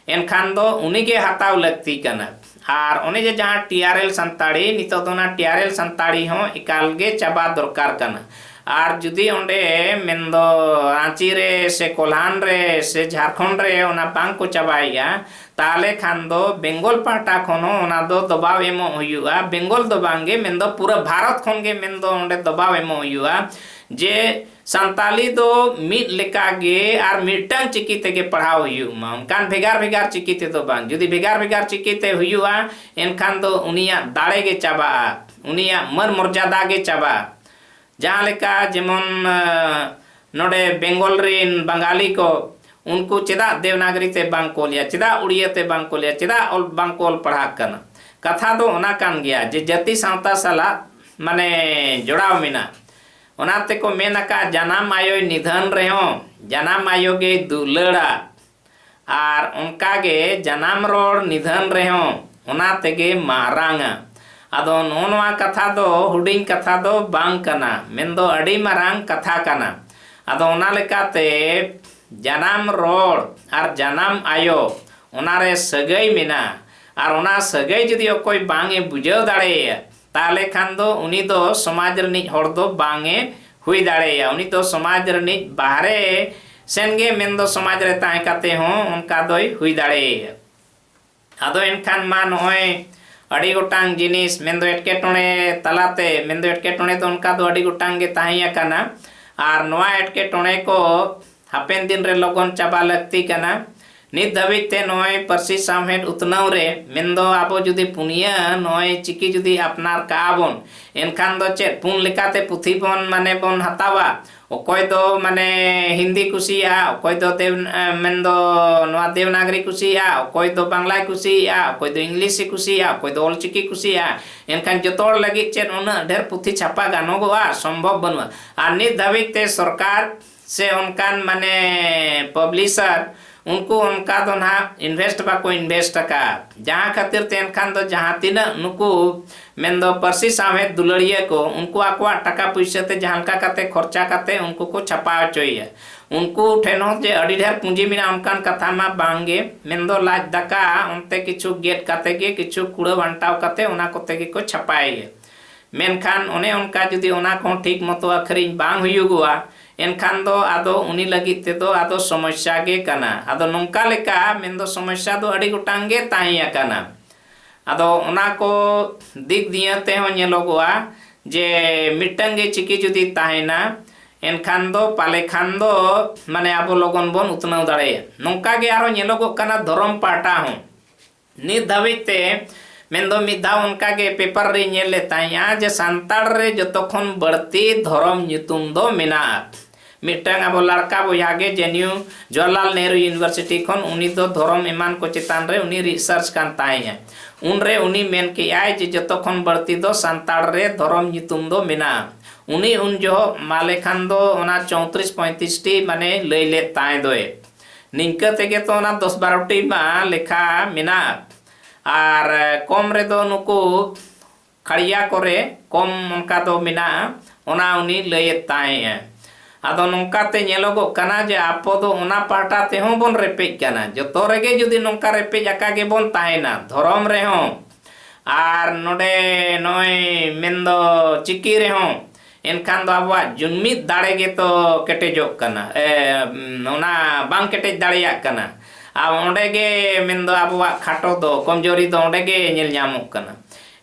ᱮᱱᱠᱷᱟᱱ ᱫᱚ ᱩᱱᱤ ᱜᱮ ᱦᱟᱛᱟᱣ ᱞᱟᱹᱠᱛᱤ ᱠᱟᱱᱟ᱾ ᱟᱨ ᱚᱱᱮ ᱡᱮ ᱡᱟᱦᱟᱸ ᱴᱤ ᱟᱨ ᱮᱞ ᱥᱟᱱᱛᱟᱲᱤ, ᱱᱤᱛᱚᱜ ᱫᱚ ᱚᱱᱟ ᱴᱤ ᱟᱨ ᱮᱞ ᱥᱟᱱᱛᱟᱲᱤ ᱦᱚᱸ ᱮᱠᱟᱞ ᱜᱮ ᱪᱟᱵᱟ ᱫᱚᱨᱠᱟᱨ ᱠᱟᱱᱟ᱾ ᱟᱨ ᱡᱩᱫᱤ ᱚᱸᱰᱮ ᱢᱮᱱᱫᱚ ᱨᱟᱸᱪᱤ ᱨᱮ ᱥᱮ ᱠᱳᱞᱦᱟᱱ ᱨᱮ ᱥᱮ ᱡᱷᱟᱲᱠᱷᱚᱸᱰ ᱨᱮ ᱚᱱᱟ ᱵᱟᱝ ᱠᱚ ᱪᱟᱵᱟᱭᱮᱜᱼᱟ, ᱛᱟᱦᱚᱞᱮ ᱠᱷᱟᱱ ᱫᱚ ᱵᱮᱝᱜᱚᱞ ᱯᱟᱦᱴᱟ ᱠᱷᱚᱱ ᱦᱚᱸ ᱚᱱᱟ ᱫᱚ ᱫᱚᱵᱟᱣ ᱮᱢᱚᱜ ᱦᱩᱭᱩᱜᱼᱟ᱾ ᱵᱮᱝᱜᱚᱞ ᱫᱚ ᱵᱟᱝ ᱜᱮ, ᱢᱮᱱᱫᱚ ᱯᱩᱨᱟᱹ ᱵᱷᱟᱨᱚᱛ ᱠᱷᱚᱱ ᱜᱮ ᱢᱮᱱᱫᱚ ᱚᱸᱰᱮ ᱫᱚᱵᱟᱣ ᱮᱢᱚᱜ ᱦᱩᱭᱩᱜᱼᱟ ᱡᱮ ᱥᱟᱱᱛᱟᱞᱤ ᱫᱚ ᱢᱤᱫ ᱞᱮᱠᱟ ᱜᱮ ᱟᱨ ᱢᱤᱫᱴᱟᱝ ᱪᱤᱠᱤ ᱛᱮᱜᱮ ᱯᱟᱲᱦᱟᱣ ᱦᱩᱭᱩᱜ ᱢᱟ, ᱚᱱᱠᱟᱱ ᱵᱷᱮᱜᱟᱨ ᱵᱷᱮᱜᱟᱨ ᱪᱤᱠᱤ ᱛᱮᱫᱚ ᱵᱟᱝ᱾ ᱡᱩᱫᱤ ᱵᱷᱮᱜᱟᱨ ᱵᱷᱮᱜᱟᱨ ᱪᱤᱠᱤ ᱛᱮ ᱦᱩᱭᱩᱜᱼᱟ, ᱮᱱᱠᱷᱟᱱ ᱫᱚ ᱩᱱᱤᱭᱟᱜ ᱫᱟᱲᱮ ᱜᱮ ᱪᱟᱵᱟᱜᱼᱟ, ᱩᱱᱤᱭᱟᱜ ᱢᱟᱹᱱ ᱢᱚᱨᱡᱟᱫᱟ ᱜᱮ ᱪᱟᱵᱟᱜᱼᱟ᱾ ᱡᱟᱦᱟᱸ ᱞᱮᱠᱟ ᱡᱮᱢᱚᱱ, ᱟᱸ, ᱱᱚᱰᱮ ᱵᱮᱝᱜᱚᱞ ᱨᱤᱱ ᱵᱟᱝᱜᱟᱞᱤ ᱠᱚ, ᱩᱱᱠᱩ ᱪᱮᱫᱟᱜ ᱫᱮᱵᱽᱱᱟᱜᱚᱨᱤ ᱛᱮ ᱵᱟᱝ ᱠᱚ ᱚᱞᱮᱜᱼᱟ, ᱪᱮᱫᱟᱜ ᱩᱲᱤᱭᱟᱹ ᱛᱮ ᱵᱟᱝ ᱠᱚ ᱚᱞᱮᱜᱼᱟ, ᱪᱮᱫᱟᱜ ᱚᱞ, ᱵᱟᱝ ᱠᱚ ᱚᱞ ᱯᱟᱲᱦᱟᱜ ᱠᱟᱱᱟ? ᱠᱟᱛᱷᱟ ᱫᱚ ᱚᱱᱟ ᱠᱟᱱ ᱜᱮᱭᱟ ᱡᱮ ᱡᱟᱹᱛᱤ ᱥᱟᱶᱛᱟ ᱥᱟᱞᱟᱜ ᱢᱟᱱᱮ ᱡᱚᱲᱟᱣ ᱢᱮᱱᱟᱜ᱾ ᱚᱱᱟ ᱛᱮᱠᱚ ᱢᱮᱱ ᱟᱠᱟᱫ, ᱡᱟᱱᱟᱢ ᱟᱭᱳᱭ ᱱᱤᱫᱷᱟᱹᱱ ᱨᱮᱦᱚᱸ ᱡᱟᱱᱟᱢ ᱟᱭᱳ ᱜᱮᱭ ᱫᱩᱞᱟᱹᱲᱟ᱾ ᱟᱨ ᱚᱱᱠᱟ ᱜᱮ ᱡᱟᱱᱟᱢ ᱨᱚᱲ ᱱᱤᱫᱷᱟᱹᱱ ᱨᱮᱦᱚᱸ ᱚᱱᱟ ᱛᱮᱜᱮ ᱢᱟᱨᱟᱝᱟ᱾ ᱟᱫᱚ ᱱᱚᱜᱼᱚ ᱱᱚᱣᱟ ᱠᱟᱛᱷᱟ ᱫᱚ ᱦᱩᱰᱤᱧ ᱠᱟᱛᱷᱟ ᱫᱚ ᱵᱟᱝ ᱠᱟᱱᱟ, ᱢᱮᱱᱫᱚ ᱟᱹᱰᱤ ᱢᱟᱨᱟᱝ ᱠᱟᱛᱷᱟ ᱠᱟᱱᱟ᱾ ᱟᱫᱚ ᱚᱱᱟ ᱞᱮᱠᱟᱛᱮ ᱡᱟᱱᱟᱢ ᱨᱚᱲ ᱟᱨ ᱡᱟᱱᱟᱢ ᱟᱭᱳ ᱚᱱᱟᱨᱮ ᱥᱟᱹᱜᱟᱹᱭ ᱢᱮᱱᱟᱜᱼᱟ᱾ ᱟᱨ ᱚᱱᱟ ᱥᱟᱹᱜᱟᱹᱭ ᱡᱩᱫᱤ ᱚᱠᱚᱭ ᱵᱟᱝ ᱮ ᱵᱩᱡᱷᱟᱹᱣ ᱫᱟᱲᱮᱭᱟᱭᱟ, ᱛᱟᱦᱚᱞᱮ ᱠᱷᱟᱱ ᱫᱚ ᱩᱱᱤ ᱫᱚ ᱥᱚᱢᱟᱡᱽ ᱨᱤᱱᱤᱡ ᱦᱚᱲ ᱫᱚ ᱵᱟᱝ ᱮ ᱦᱩᱭ ᱫᱟᱲᱮᱭᱟᱜᱼᱟ᱾ ᱩᱱᱤ ᱫᱚ ᱥᱚᱢᱟᱡᱽ ᱨᱤᱱᱤᱡ ᱵᱟᱦᱨᱮ ᱥᱮᱱ ᱜᱮ, ᱢᱮᱱᱫᱚ ᱥᱚᱢᱟᱡᱽ ᱨᱮ ᱛᱟᱦᱮᱸ ᱠᱟᱛᱮ ᱦᱚᱸ ᱚᱱᱠᱟ ᱫᱚᱭ ᱦᱩᱭ ᱫᱟᱲᱮᱭᱟᱜᱼᱟ᱾ ᱟᱫᱚ ᱮᱱᱠᱷᱟᱱ ᱢᱟ ᱱᱚᱜᱼᱚᱭ ᱟᱹᱰᱤ ᱜᱚᱴᱟᱝ ᱡᱤᱱᱤᱥ, ᱢᱮᱱᱫᱚ ᱮᱴᱠᱮᱴᱚᱬᱮ ᱛᱟᱞᱟᱛᱮ, ᱢᱮᱱᱫᱚ ᱮᱴᱠᱮᱴᱚᱬᱮ ᱫᱚ ᱚᱱᱠᱟ ᱫᱚ ᱟᱹᱰᱤ ᱜᱚᱴᱟᱝ ᱜᱮ ᱛᱟᱦᱮᱸ ᱟᱠᱟᱱᱟ᱾ ᱟᱨ ᱱᱚᱣᱟ ᱮᱴᱠᱮᱴᱚᱬᱮ ᱠᱚ ᱦᱟᱯᱮᱱ ᱫᱤᱱ ᱨᱮ ᱞᱚᱜᱚᱱ ᱪᱟᱵᱟ ᱞᱟᱹᱠᱛᱤ ᱠᱟᱱᱟ᱾ ᱱᱤᱛ ᱫᱷᱟᱹᱵᱤᱡ ᱛᱮ ᱱᱚᱜᱼᱚᱭ ᱯᱟᱹᱨᱥᱤ ᱥᱟᱶᱦᱮᱫ ᱩᱛᱱᱟᱹᱣ ᱨᱮ, ᱢᱮᱱᱫᱚ ᱟᱵᱚ ᱡᱩᱫᱤ ᱯᱩᱱᱭᱟᱹ ᱱᱚᱜᱼᱚᱭ ᱪᱤᱠᱤ ᱡᱩᱫᱤ ᱟᱯᱱᱟᱨ ᱠᱟᱜᱼᱟ ᱵᱚᱱ, ᱮᱱᱠᱷᱟᱱ ᱫᱚ ᱪᱮᱫ ᱯᱩᱱ ᱞᱮᱠᱟᱛᱮ ᱯᱩᱛᱷᱤ ᱵᱚᱱ ᱢᱟᱱᱮ ᱵᱚᱱ ᱦᱟᱛᱟᱣᱟ? ᱚᱠᱚᱭ ᱫᱚ ᱢᱟᱱᱮ ᱦᱤᱱᱫᱤ ᱠᱩᱥᱤᱭᱟᱜᱼᱟ, ᱚᱠᱚᱭ ᱫᱚ ᱫᱮᱵ-, ᱮ, ᱢᱮᱱᱫᱚ ᱱᱚᱣᱟ ᱫᱮᱵᱽᱱᱟᱜᱽᱨᱤ ᱠᱩᱥᱤᱭᱟᱜᱼᱟ, ᱚᱠᱚᱭ ᱫᱚ ᱵᱟᱝᱞᱟᱭ ᱠᱩᱥᱤᱭᱟᱜᱼᱟ, ᱚᱠᱚᱭ ᱫᱚ ᱤᱝᱞᱤᱥᱮ ᱠᱩᱥᱤᱭᱟᱜᱼᱟ, ᱚᱠᱚᱭ ᱫᱚ ᱚᱞᱪᱤᱠᱤ ᱠᱩᱥᱤᱭᱟᱜᱼᱟ᱾ ᱮᱱᱠᱷᱟᱱ ᱡᱚᱛᱚ ᱦᱚᱲ ᱞᱟᱹᱜᱤᱫ ᱪᱮᱫ ᱩᱱᱟᱹᱜ ᱰᱷᱮᱨ ᱯᱩᱛᱷᱤ ᱪᱷᱟᱯᱟ ᱜᱟᱱᱚᱜᱚᱜᱼᱟ? ᱥᱚᱢᱵᱷᱚᱵ ᱵᱟᱹᱱᱩᱜᱼᱟ᱾ ᱟᱨ ᱱᱤᱛ ᱫᱷᱟᱹᱵᱤᱡ ᱛᱮ ᱥᱚᱨᱠᱟᱨ ᱥᱮ ᱚᱱᱠᱟᱱ ᱢᱟᱱᱮ publisher, ᱩᱱᱠᱩ ᱚᱱᱠᱟ ᱫᱚ ᱱᱟᱦᱟᱜ invest ᱵᱟᱠᱚ invest ᱟᱠᱟᱫ᱾ ᱡᱟᱦᱟᱸ ᱠᱷᱟᱹᱛᱤᱨ ᱛᱮ ᱮᱱᱠᱷᱟᱱ ᱫᱚ ᱡᱟᱦᱟᱸ ᱛᱤᱱᱟᱹᱜ ᱱᱩᱠᱩ ᱢᱮᱱᱫᱚ ᱯᱟᱹᱨᱥᱤ ᱥᱟᱶᱦᱮᱫ ᱫᱩᱞᱟᱹᱲᱤᱭᱟᱹ ᱠᱚ, ᱩᱱᱠᱩ ᱟᱠᱚᱣᱟᱜ ᱴᱟᱠᱟ ᱯᱩᱭᱥᱟᱹ ᱛᱮ ᱡᱟᱦᱟᱸ ᱞᱮᱠᱟ ᱠᱟᱛᱮ ᱠᱷᱚᱨᱪᱟ ᱠᱟᱛᱮ ᱩᱱᱠᱩ ᱠᱚ ᱪᱷᱟᱯᱟ ᱦᱚᱪᱚᱭᱮᱭᱟ᱾ ᱩᱱᱠᱩ ᱴᱷᱮᱱ ᱦᱚᱸ ᱡᱮ ᱟᱹᱰᱤ ᱰᱷᱮᱨ ᱯᱩᱸᱡᱤ ᱢᱮᱱᱟᱜᱼᱟ ᱚᱱᱠᱟᱱ ᱠᱟᱛᱷᱟ ᱢᱟ ᱵᱟᱝ ᱜᱮ᱾ ᱢᱮᱱᱫᱚ ᱞᱟᱡ ᱫᱟᱠᱟ ᱚᱱᱛᱮ ᱠᱤᱪᱷᱩ ᱜᱮᱫ ᱠᱟᱛᱮ ᱜᱮ, ᱠᱤᱪᱷᱩ ᱠᱩᱲᱟᱹᱣ ᱟᱱᱴᱟᱣ ᱠᱟᱛᱮ ᱚᱱᱟ ᱠᱚᱛᱮ ᱜᱮᱠᱚ ᱪᱷᱟᱯᱟᱭᱮᱭᱟ᱾ ᱢᱮᱱᱠᱷᱟᱱ ᱚᱱᱮ ᱚᱱᱠᱟ ᱡᱩᱫᱤ ᱚᱱᱟ ᱠᱚᱦᱚᱸ ᱴᱷᱤᱠ ᱢᱚᱛᱚ ᱟᱹᱠᱷᱨᱤᱧ ᱵᱟᱝ ᱦᱩᱭᱩᱜᱚᱜᱼᱟ, ᱮᱱᱠᱷᱟᱱ ᱫᱚ ᱟᱫᱚ ᱩᱱᱤ ᱞᱟᱹᱜᱤᱫ ᱛᱮᱫᱚ ᱟᱫᱚ ᱥᱚᱢᱚᱥᱥᱟ ᱜᱮ ᱠᱟᱱᱟ᱾ ᱟᱫᱚ ᱱᱚᱝᱠᱟ ᱞᱮᱠᱟ ᱢᱮᱱᱫᱚ ᱥᱚᱢᱚᱥᱥᱟ ᱫᱚ ᱟᱹᱰᱤ ᱜᱚᱴᱟᱝ ᱜᱮ ᱛᱟᱦᱮᱸ ᱟᱠᱟᱱᱟ᱾ ᱟᱫᱚ ᱚᱱᱟ ᱠᱚ ᱫᱤᱠ ᱫᱤᱭᱮ ᱛᱮᱦᱚᱸ ᱧᱮᱞᱚᱜᱚᱜᱼᱟ ᱡᱮ ᱢᱤᱫᱴᱟᱝ ᱜᱮ ᱪᱤᱠᱤ ᱡᱩᱫᱤ ᱛᱟᱦᱮᱱᱟ, ᱮᱱᱠᱷᱟᱱ ᱫᱚ ᱯᱟᱞᱮ ᱠᱷᱟᱱ ᱫᱚ ᱢᱟᱱᱮ ᱟᱵᱚ ᱞᱚᱜᱚᱱ ᱵᱚᱱ ᱩᱛᱱᱟᱹᱣ ᱫᱟᱲᱮᱭᱟᱜᱼᱟ᱾ ᱱᱚᱝᱠᱟ ᱜᱮ ᱟᱨᱚ ᱧᱮᱞᱚᱜᱚᱜ ᱠᱟᱱᱟ ᱫᱷᱚᱨᱚᱢ ᱯᱟᱦᱴᱟ ᱦᱚᱸ᱾ ᱱᱤᱛ ᱫᱷᱟᱹᱵᱤᱡ ᱛᱮ ᱢᱮᱱᱫᱚ ᱢᱤᱫ ᱫᱷᱟᱣ ᱚᱱᱠᱟ ᱜᱮ ᱯᱮᱯᱟᱨ ᱨᱮ ᱧᱮᱞ ᱞᱮᱫ ᱛᱟᱦᱮᱸᱫᱼᱟ ᱡᱮ ᱥᱟᱱᱛᱟᱲ ᱨᱮ ᱡᱚᱛᱚ ᱠᱷᱚᱱ ᱵᱟᱹᱲᱛᱤ ᱫᱷᱚᱨᱚᱢ ᱧᱩᱛᱩᱢ ᱫᱚ ᱢᱮᱱᱟᱜᱼᱟ᱾ ᱢᱤᱫᱴᱟᱝ ᱟᱵᱚ ᱞᱟᱲᱠᱟ ᱵᱚᱭᱦᱟ ᱜᱮ ᱡᱮ ᱮᱱ ᱭᱩ ᱡᱚᱣᱟᱦᱚᱨᱞᱟᱞ ᱱᱮᱦᱨᱩ ᱤᱭᱩᱱᱤᱵᱷᱟᱨᱥᱤᱴᱤ ᱠᱷᱚᱱ, ᱩᱱᱤ ᱫᱚ ᱫᱷᱚᱨᱚᱢ ᱮᱢᱟᱱ ᱠᱚ ᱪᱮᱛᱟᱱ ᱨᱮ ᱩᱱᱤ research ᱠᱟᱱ ᱛᱟᱦᱮᱸᱫᱼᱟ᱾ ᱩᱱᱨᱮ ᱩᱱᱤ ᱢᱮᱱ ᱠᱮᱜᱼᱟᱭ ᱡᱮ ᱡᱚᱛᱚ ᱠᱷᱚᱱ ᱵᱟᱹᱲᱛᱤ ᱫᱚ ᱥᱟᱱᱛᱟᱲ ᱨᱮ ᱫᱷᱚᱨᱚᱢ ᱧᱩᱛᱩᱢ ᱫᱚ ᱢᱮᱱᱟᱜᱼᱟ᱾ ᱩᱱᱤ ᱩᱱ ᱡᱚᱦᱚᱜ ᱢᱟ ᱞᱮᱠᱷᱟᱱ ᱫᱚ ᱚᱱᱟ ᱪᱳᱭᱛᱨᱤᱥ ᱯᱚᱸᱭᱛᱨᱤᱥ ᱴᱤ ᱢᱟᱱᱮ ᱞᱟᱹᱭ ᱞᱮᱫ ᱛᱟᱦᱮᱸ ᱫᱚᱭ᱾ ᱱᱤᱝᱠᱟᱹ ᱛᱮᱜᱮ ᱛᱚ ᱚᱱᱟ ᱫᱚᱥ ᱵᱟᱨᱚ ᱴᱤ ᱢᱟ ᱞᱮᱠᱷᱟ ᱢᱮᱱᱟᱜ᱾ ᱟᱨ ᱠᱚᱢ ᱨᱮᱫᱚ ᱱᱩᱠᱩ ᱠᱷᱟᱲᱭᱟ ᱠᱚᱨᱮ ᱠᱚᱢ ᱚᱱᱠᱟ ᱫᱚ ᱢᱮᱱᱟᱜᱼᱟ, ᱚᱱᱟ ᱩᱱᱤ ᱞᱟᱹᱭᱮᱫ ᱛᱟᱦᱮᱸᱜᱼᱟ᱾ ᱟᱫᱚ ᱱᱚᱝᱠᱟ ᱛᱮ ᱧᱮᱞᱚᱜᱚᱜ ᱠᱟᱱᱟ ᱡᱮ ᱟᱵᱚ ᱫᱚ ᱚᱱᱟ ᱯᱟᱦᱴᱟ ᱛᱮᱦᱚᱸ ᱵᱚᱱ ᱨᱮᱯᱮᱡ ᱠᱟᱱᱟ᱾ ᱡᱚᱛᱚ ᱨᱮᱜᱮ ᱡᱩᱫᱤ ᱱᱚᱝᱠᱟ ᱨᱮᱯᱮᱡ ᱟᱠᱟ ᱜᱮᱵᱚᱱ ᱛᱟᱦᱮᱱᱟ, ᱫᱷᱚᱨᱚᱢ ᱨᱮᱦᱚᱸ ᱟᱨ ᱱᱚᱰᱮ ᱱᱚᱜᱼᱚᱭ ᱢᱮᱱᱫᱚ ᱪᱤᱠᱤ ᱨᱮᱦᱚᱸ, ᱮᱱᱠᱷᱟᱱ ᱫᱚ ᱟᱵᱚᱣᱟᱜ ᱡᱩᱢᱤᱫ ᱫᱟᱲᱮ ᱜᱮᱛᱚ ᱠᱮᱴᱮᱡᱚᱜ ᱠᱟᱱᱟ, ᱮ, ᱚᱱᱟ ᱵᱟᱝ ᱠᱮᱴᱮᱡ ᱫᱟᱲᱮᱭᱟᱜ ᱠᱟᱱᱟ᱾ ᱟᱨ ᱚᱸᱰᱮ ᱜᱮ ᱢᱮᱱᱫᱚ ᱟᱵᱚᱣᱟᱜ ᱠᱷᱟᱴᱚ ᱫᱚ, ᱠᱚᱢᱡᱳᱨᱤ ᱫᱚ ᱚᱸᱰᱮ ᱜᱮ ᱧᱮᱞ ᱧᱟᱢᱚᱜ ᱠᱟᱱᱟ᱾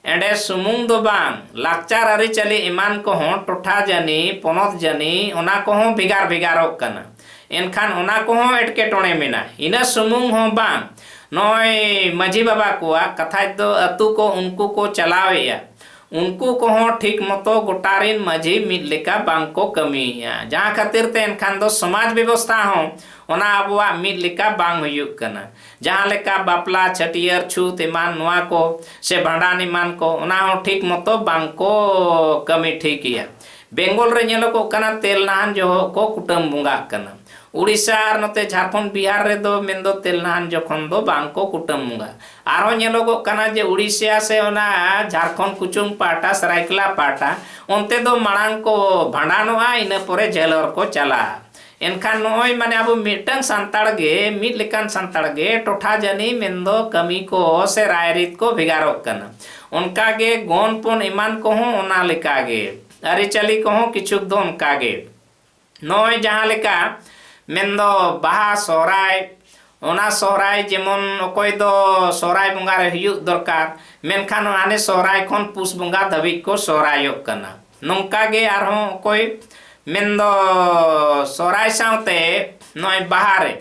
ᱮᱸᱰᱮ ᱥᱩᱢᱩᱝ ᱫᱚ ᱵᱟᱝ, ᱞᱟᱠᱪᱟᱨ ᱟᱹᱨᱤᱪᱟᱹᱞᱤ ᱮᱢᱟᱱ ᱠᱚᱦᱚᱸ ᱴᱚᱴᱷᱟ ᱡᱟᱹᱱᱤ, ᱯᱚᱱᱚᱛ ᱡᱟᱹᱱᱤ, ᱚᱱᱟ ᱠᱚᱦᱚᱸ ᱵᱷᱮᱜᱟᱨ ᱵᱷᱮᱜᱟᱨᱚᱜ ᱠᱟᱱᱟ᱾ ᱮᱱᱠᱷᱟᱱ ᱚᱱᱟ ᱠᱚᱦᱚᱸ ᱮᱴᱠᱮᱴᱚᱬᱮ ᱢᱮᱱᱟᱜᱼᱟ᱾ ᱤᱱᱟᱹ ᱥᱩᱢᱩᱝ ᱦᱚᱸ ᱵᱟᱝ, ᱱᱚᱜᱼᱚᱭ ᱢᱟᱹᱡᱷᱤ ᱵᱟᱵᱟ ᱠᱚᱣᱟᱜ ᱠᱟᱛᱷᱟ ᱫᱚ ᱟᱹᱛᱩ ᱠᱚ ᱩᱱᱠᱩ ᱠᱚ ᱪᱟᱞᱟᱣᱮᱫᱼᱟ, ᱩᱱᱠᱩ ᱠᱚᱦᱚᱸ ᱴᱷᱤᱠ ᱢᱚᱛᱚ ᱜᱚᱴᱟ ᱨᱤᱱ ᱢᱟᱹᱡᱷᱤ ᱢᱤᱫ ᱞᱮᱠᱟ ᱵᱟᱝ ᱠᱚ ᱠᱟᱹᱢᱤᱭᱮᱫᱼᱟ᱾ ᱡᱟᱦᱟᱸ ᱠᱷᱟᱹᱛᱤᱨ ᱛᱮ ᱮᱱᱠᱷᱟᱱ ᱫᱚ ᱥᱚᱢᱟᱡᱽ ᱵᱮᱵᱚᱥᱛᱷᱟ ᱦᱚᱸ ᱚᱱᱟ ᱟᱵᱚᱣᱟᱜ ᱢᱤᱫ ᱞᱮᱠᱟ ᱵᱟᱝ ᱦᱩᱭᱩᱜ ᱠᱟᱱᱟ᱾ ᱡᱟᱦᱟᱸ ᱞᱮᱠᱟ ᱵᱟᱯᱞᱟ, ᱪᱷᱟᱹᱴᱭᱟᱹᱨ, ᱪᱷᱩᱛ ᱮᱢᱟᱱ ᱱᱚᱣᱟ ᱠᱚ ᱥᱮ ᱵᱷᱟᱸᱰᱟᱱ ᱮᱢᱟᱱ ᱠᱚ, ᱚᱱᱟ ᱦᱚᱸ ᱴᱷᱤᱠ ᱢᱚᱛᱚ ᱵᱟᱝ ᱠᱚ ᱠᱟᱹᱢᱤ ᱴᱷᱤᱠᱮᱜᱼᱟ᱾ ᱵᱮᱝᱜᱚᱞ ᱨᱮ ᱧᱮᱞᱚᱜᱚᱜ ᱠᱟᱱᱟ, ᱛᱮᱞ ᱱᱟᱦᱟᱱ ᱡᱚᱦᱚᱜ ᱠᱚ ᱠᱩᱴᱟᱹᱢ ᱵᱚᱸᱜᱟᱜ ᱠᱟᱱᱟ᱾ ᱩᱲᱤᱥᱥᱟ ᱟᱨ ᱱᱚᱛᱮ ᱡᱷᱟᱲᱠᱷᱚᱸᱰ, ᱵᱤᱦᱟᱨ ᱨᱮᱫᱚ ᱢᱮᱱᱫᱚ ᱛᱮᱞ ᱱᱟᱦᱟᱱ ᱡᱚᱠᱷᱚᱱ ᱫᱚ ᱵᱟᱝ ᱠᱚ ᱠᱩᱴᱟᱹᱢ ᱵᱚᱸᱜᱟ᱾ ᱟᱨᱦᱚᱸ ᱧᱮᱞᱚᱜᱚᱜ ᱠᱟᱱᱟ ᱡᱮ ᱩᱲᱤᱥᱥᱟ ᱥᱮ ᱚᱱᱟ ᱡᱷᱟᱲᱠᱷᱚᱸᱰ ᱠᱩᱪᱩᱝ ᱯᱟᱦᱴᱟ, ᱥᱟᱨᱟᱭᱠᱮᱞᱟ ᱯᱟᱦᱴᱟ, ᱚᱱᱛᱮ ᱫᱚ ᱢᱟᱲᱟᱝ ᱠᱚ ᱵᱷᱟᱸᱰᱟᱱᱚᱜᱼᱟ, ᱤᱱᱟᱹ ᱯᱚᱨᱮ ᱡᱷᱟᱹᱞᱚᱨ ᱠᱚ ᱪᱟᱞᱟᱜᱼᱟ᱾ ᱮᱱᱠᱷᱟᱱ ᱱᱚᱜᱼᱚᱭ ᱢᱟᱱᱮ ᱟᱵᱚ ᱢᱤᱫᱴᱟᱝ ᱥᱟᱱᱛᱟᱲ ᱜᱮ, ᱢᱤᱫ ᱞᱮᱠᱟᱱ ᱥᱟᱱᱛᱟᱲ ᱜᱮ ᱴᱚᱴᱷᱟ ᱡᱟᱹᱱᱤ ᱢᱮᱱᱫᱚ ᱠᱟᱹᱢᱤ ᱠᱚ ᱥᱮ ᱨᱟᱭᱨᱤᱛ ᱠᱚ ᱵᱷᱮᱜᱟᱨᱚᱜ ᱠᱟᱱᱟ᱾ ᱚᱱᱠᱟᱜᱮ ᱜᱚᱱ ᱯᱚᱱ ᱮᱢᱟᱱ ᱠᱚᱦᱚᱸ ᱚᱱᱟ ᱞᱮᱠᱟᱜᱮ, ᱟᱹᱨᱤᱪᱟᱹᱞᱤ ᱠᱚᱦᱚᱸ ᱠᱤᱪᱷᱩᱠ ᱫᱚ ᱚᱱᱠᱟᱜᱮ᱾ ᱱᱚᱜᱼᱚᱭ ᱡᱟᱦᱟᱸ ᱞᱮᱠᱟ ᱢᱮᱱᱫᱚ ᱵᱟᱦᱟ, ᱥᱚᱦᱨᱟᱭ, ᱚᱱᱟ ᱥᱚᱦᱨᱟᱭ ᱡᱮᱢᱚᱱ ᱚᱠᱚᱭ ᱫᱚ ᱥᱚᱦᱨᱟᱭ ᱵᱚᱸᱜᱟ ᱨᱮ ᱦᱩᱭᱩᱜ ᱫᱚᱨᱠᱟᱨ, ᱢᱮᱱᱠᱷᱟᱱ ᱦᱟᱱᱮ ᱥᱚᱦᱨᱟᱭ ᱠᱷᱚᱱ ᱯᱩᱥ ᱵᱚᱸᱜᱟ ᱫᱷᱟᱹᱵᱤᱡ ᱠᱚ ᱥᱚᱦᱨᱟᱭᱚᱜ ᱠᱟᱱᱟ᱾ ᱱᱚᱝᱠᱟ ᱜᱮ ᱟᱨᱦᱚᱸ ᱚᱠᱚᱭ ᱢᱮᱱᱫᱚ ᱥᱚᱦᱨᱟᱭ ᱥᱟᱶᱛᱮ ᱱᱚᱜᱼᱚᱭ ᱵᱟᱦᱟ ᱨᱮ,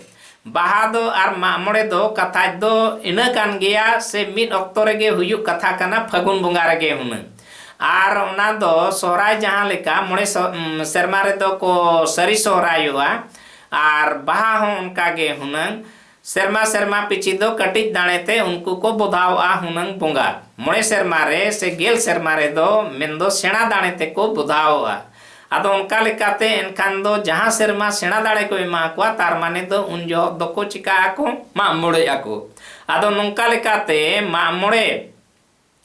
ᱵᱟᱦᱟ ᱫᱚ ᱟᱨ ᱢᱟᱜ ᱢᱚᱬᱮ ᱫᱚ ᱠᱟᱛᱷᱟ ᱫᱚ ᱤᱱᱟᱹ ᱠᱟᱱ ᱜᱮᱭᱟ, ᱥᱮ ᱢᱤᱫ ᱚᱠᱛᱚ ᱨᱮᱜᱮ ᱦᱩᱭᱩᱜ ᱠᱟᱛᱷᱟ ᱠᱟᱱᱟ, ᱯᱷᱟᱹᱜᱩᱱ ᱵᱚᱸᱜᱟ ᱨᱮᱜᱮ ᱦᱩᱱᱟᱹᱝ᱾ ᱟᱨ ᱚᱱᱟ ᱫᱚ ᱥᱚᱦᱨᱟᱭ ᱡᱟᱦᱟᱸ ᱞᱮᱠᱟ ᱢᱚᱬᱮ ᱥᱚ-, ᱩᱢ, ᱥᱮᱨᱢᱟ ᱨᱮᱫᱚ ᱠᱚ ᱥᱟᱹᱨᱤ ᱥᱚᱦᱨᱟᱭᱚᱜᱼᱟ, ᱟᱨ ᱵᱟᱦᱟ ᱦᱚᱸ ᱚᱱᱠᱟ ᱜᱮ ᱦᱩᱱᱟᱹᱝ᱾ ᱥᱮᱨᱢᱟ ᱥᱮᱨᱢᱟ ᱯᱤᱪᱷᱤ ᱫᱚ ᱠᱟᱹᱴᱤᱡ ᱫᱟᱲᱮ ᱛᱮ ᱩᱱᱠᱩ ᱠᱚ ᱵᱚᱫᱷᱟᱣᱚᱜᱼᱟ ᱦᱩᱱᱟᱹᱝ ᱵᱚᱸᱜᱟ᱾ ᱢᱚᱬᱮ ᱥᱮᱨᱢᱟ ᱨᱮ ᱥᱮ ᱜᱮᱞ ᱥᱮᱨᱢᱟ ᱨᱮᱫᱚ ᱢᱮᱱᱫᱚ ᱥᱮᱬᱟ ᱫᱟᱲᱮ ᱛᱮᱠᱚ ᱵᱚᱫᱷᱟᱣᱚᱜᱼᱟ᱾ ᱟᱫᱚ ᱚᱱᱠᱟ ᱞᱮᱠᱟᱛᱮ ᱮᱱᱠᱷᱟᱱ ᱫᱚ ᱡᱟᱦᱟᱸ ᱥᱮᱨᱢᱟ ᱥᱮᱬᱟ ᱫᱟᱲᱮ ᱠᱚ ᱮᱢᱟ ᱠᱚᱣᱟ, ᱛᱟᱨ ᱢᱟᱱᱮ ᱫᱚ ᱩᱱ ᱡᱚᱦᱚᱜ ᱫᱚᱠᱚ ᱪᱤᱠᱟᱹᱜ ᱟᱠᱚ? ᱢᱟᱜ ᱢᱚᱬᱮᱜ ᱟᱠᱚ᱾ ᱟᱫᱚ ᱱᱚᱝᱠᱟ ᱞᱮᱠᱟᱛᱮ ᱢᱟᱜ ᱢᱚᱬᱮ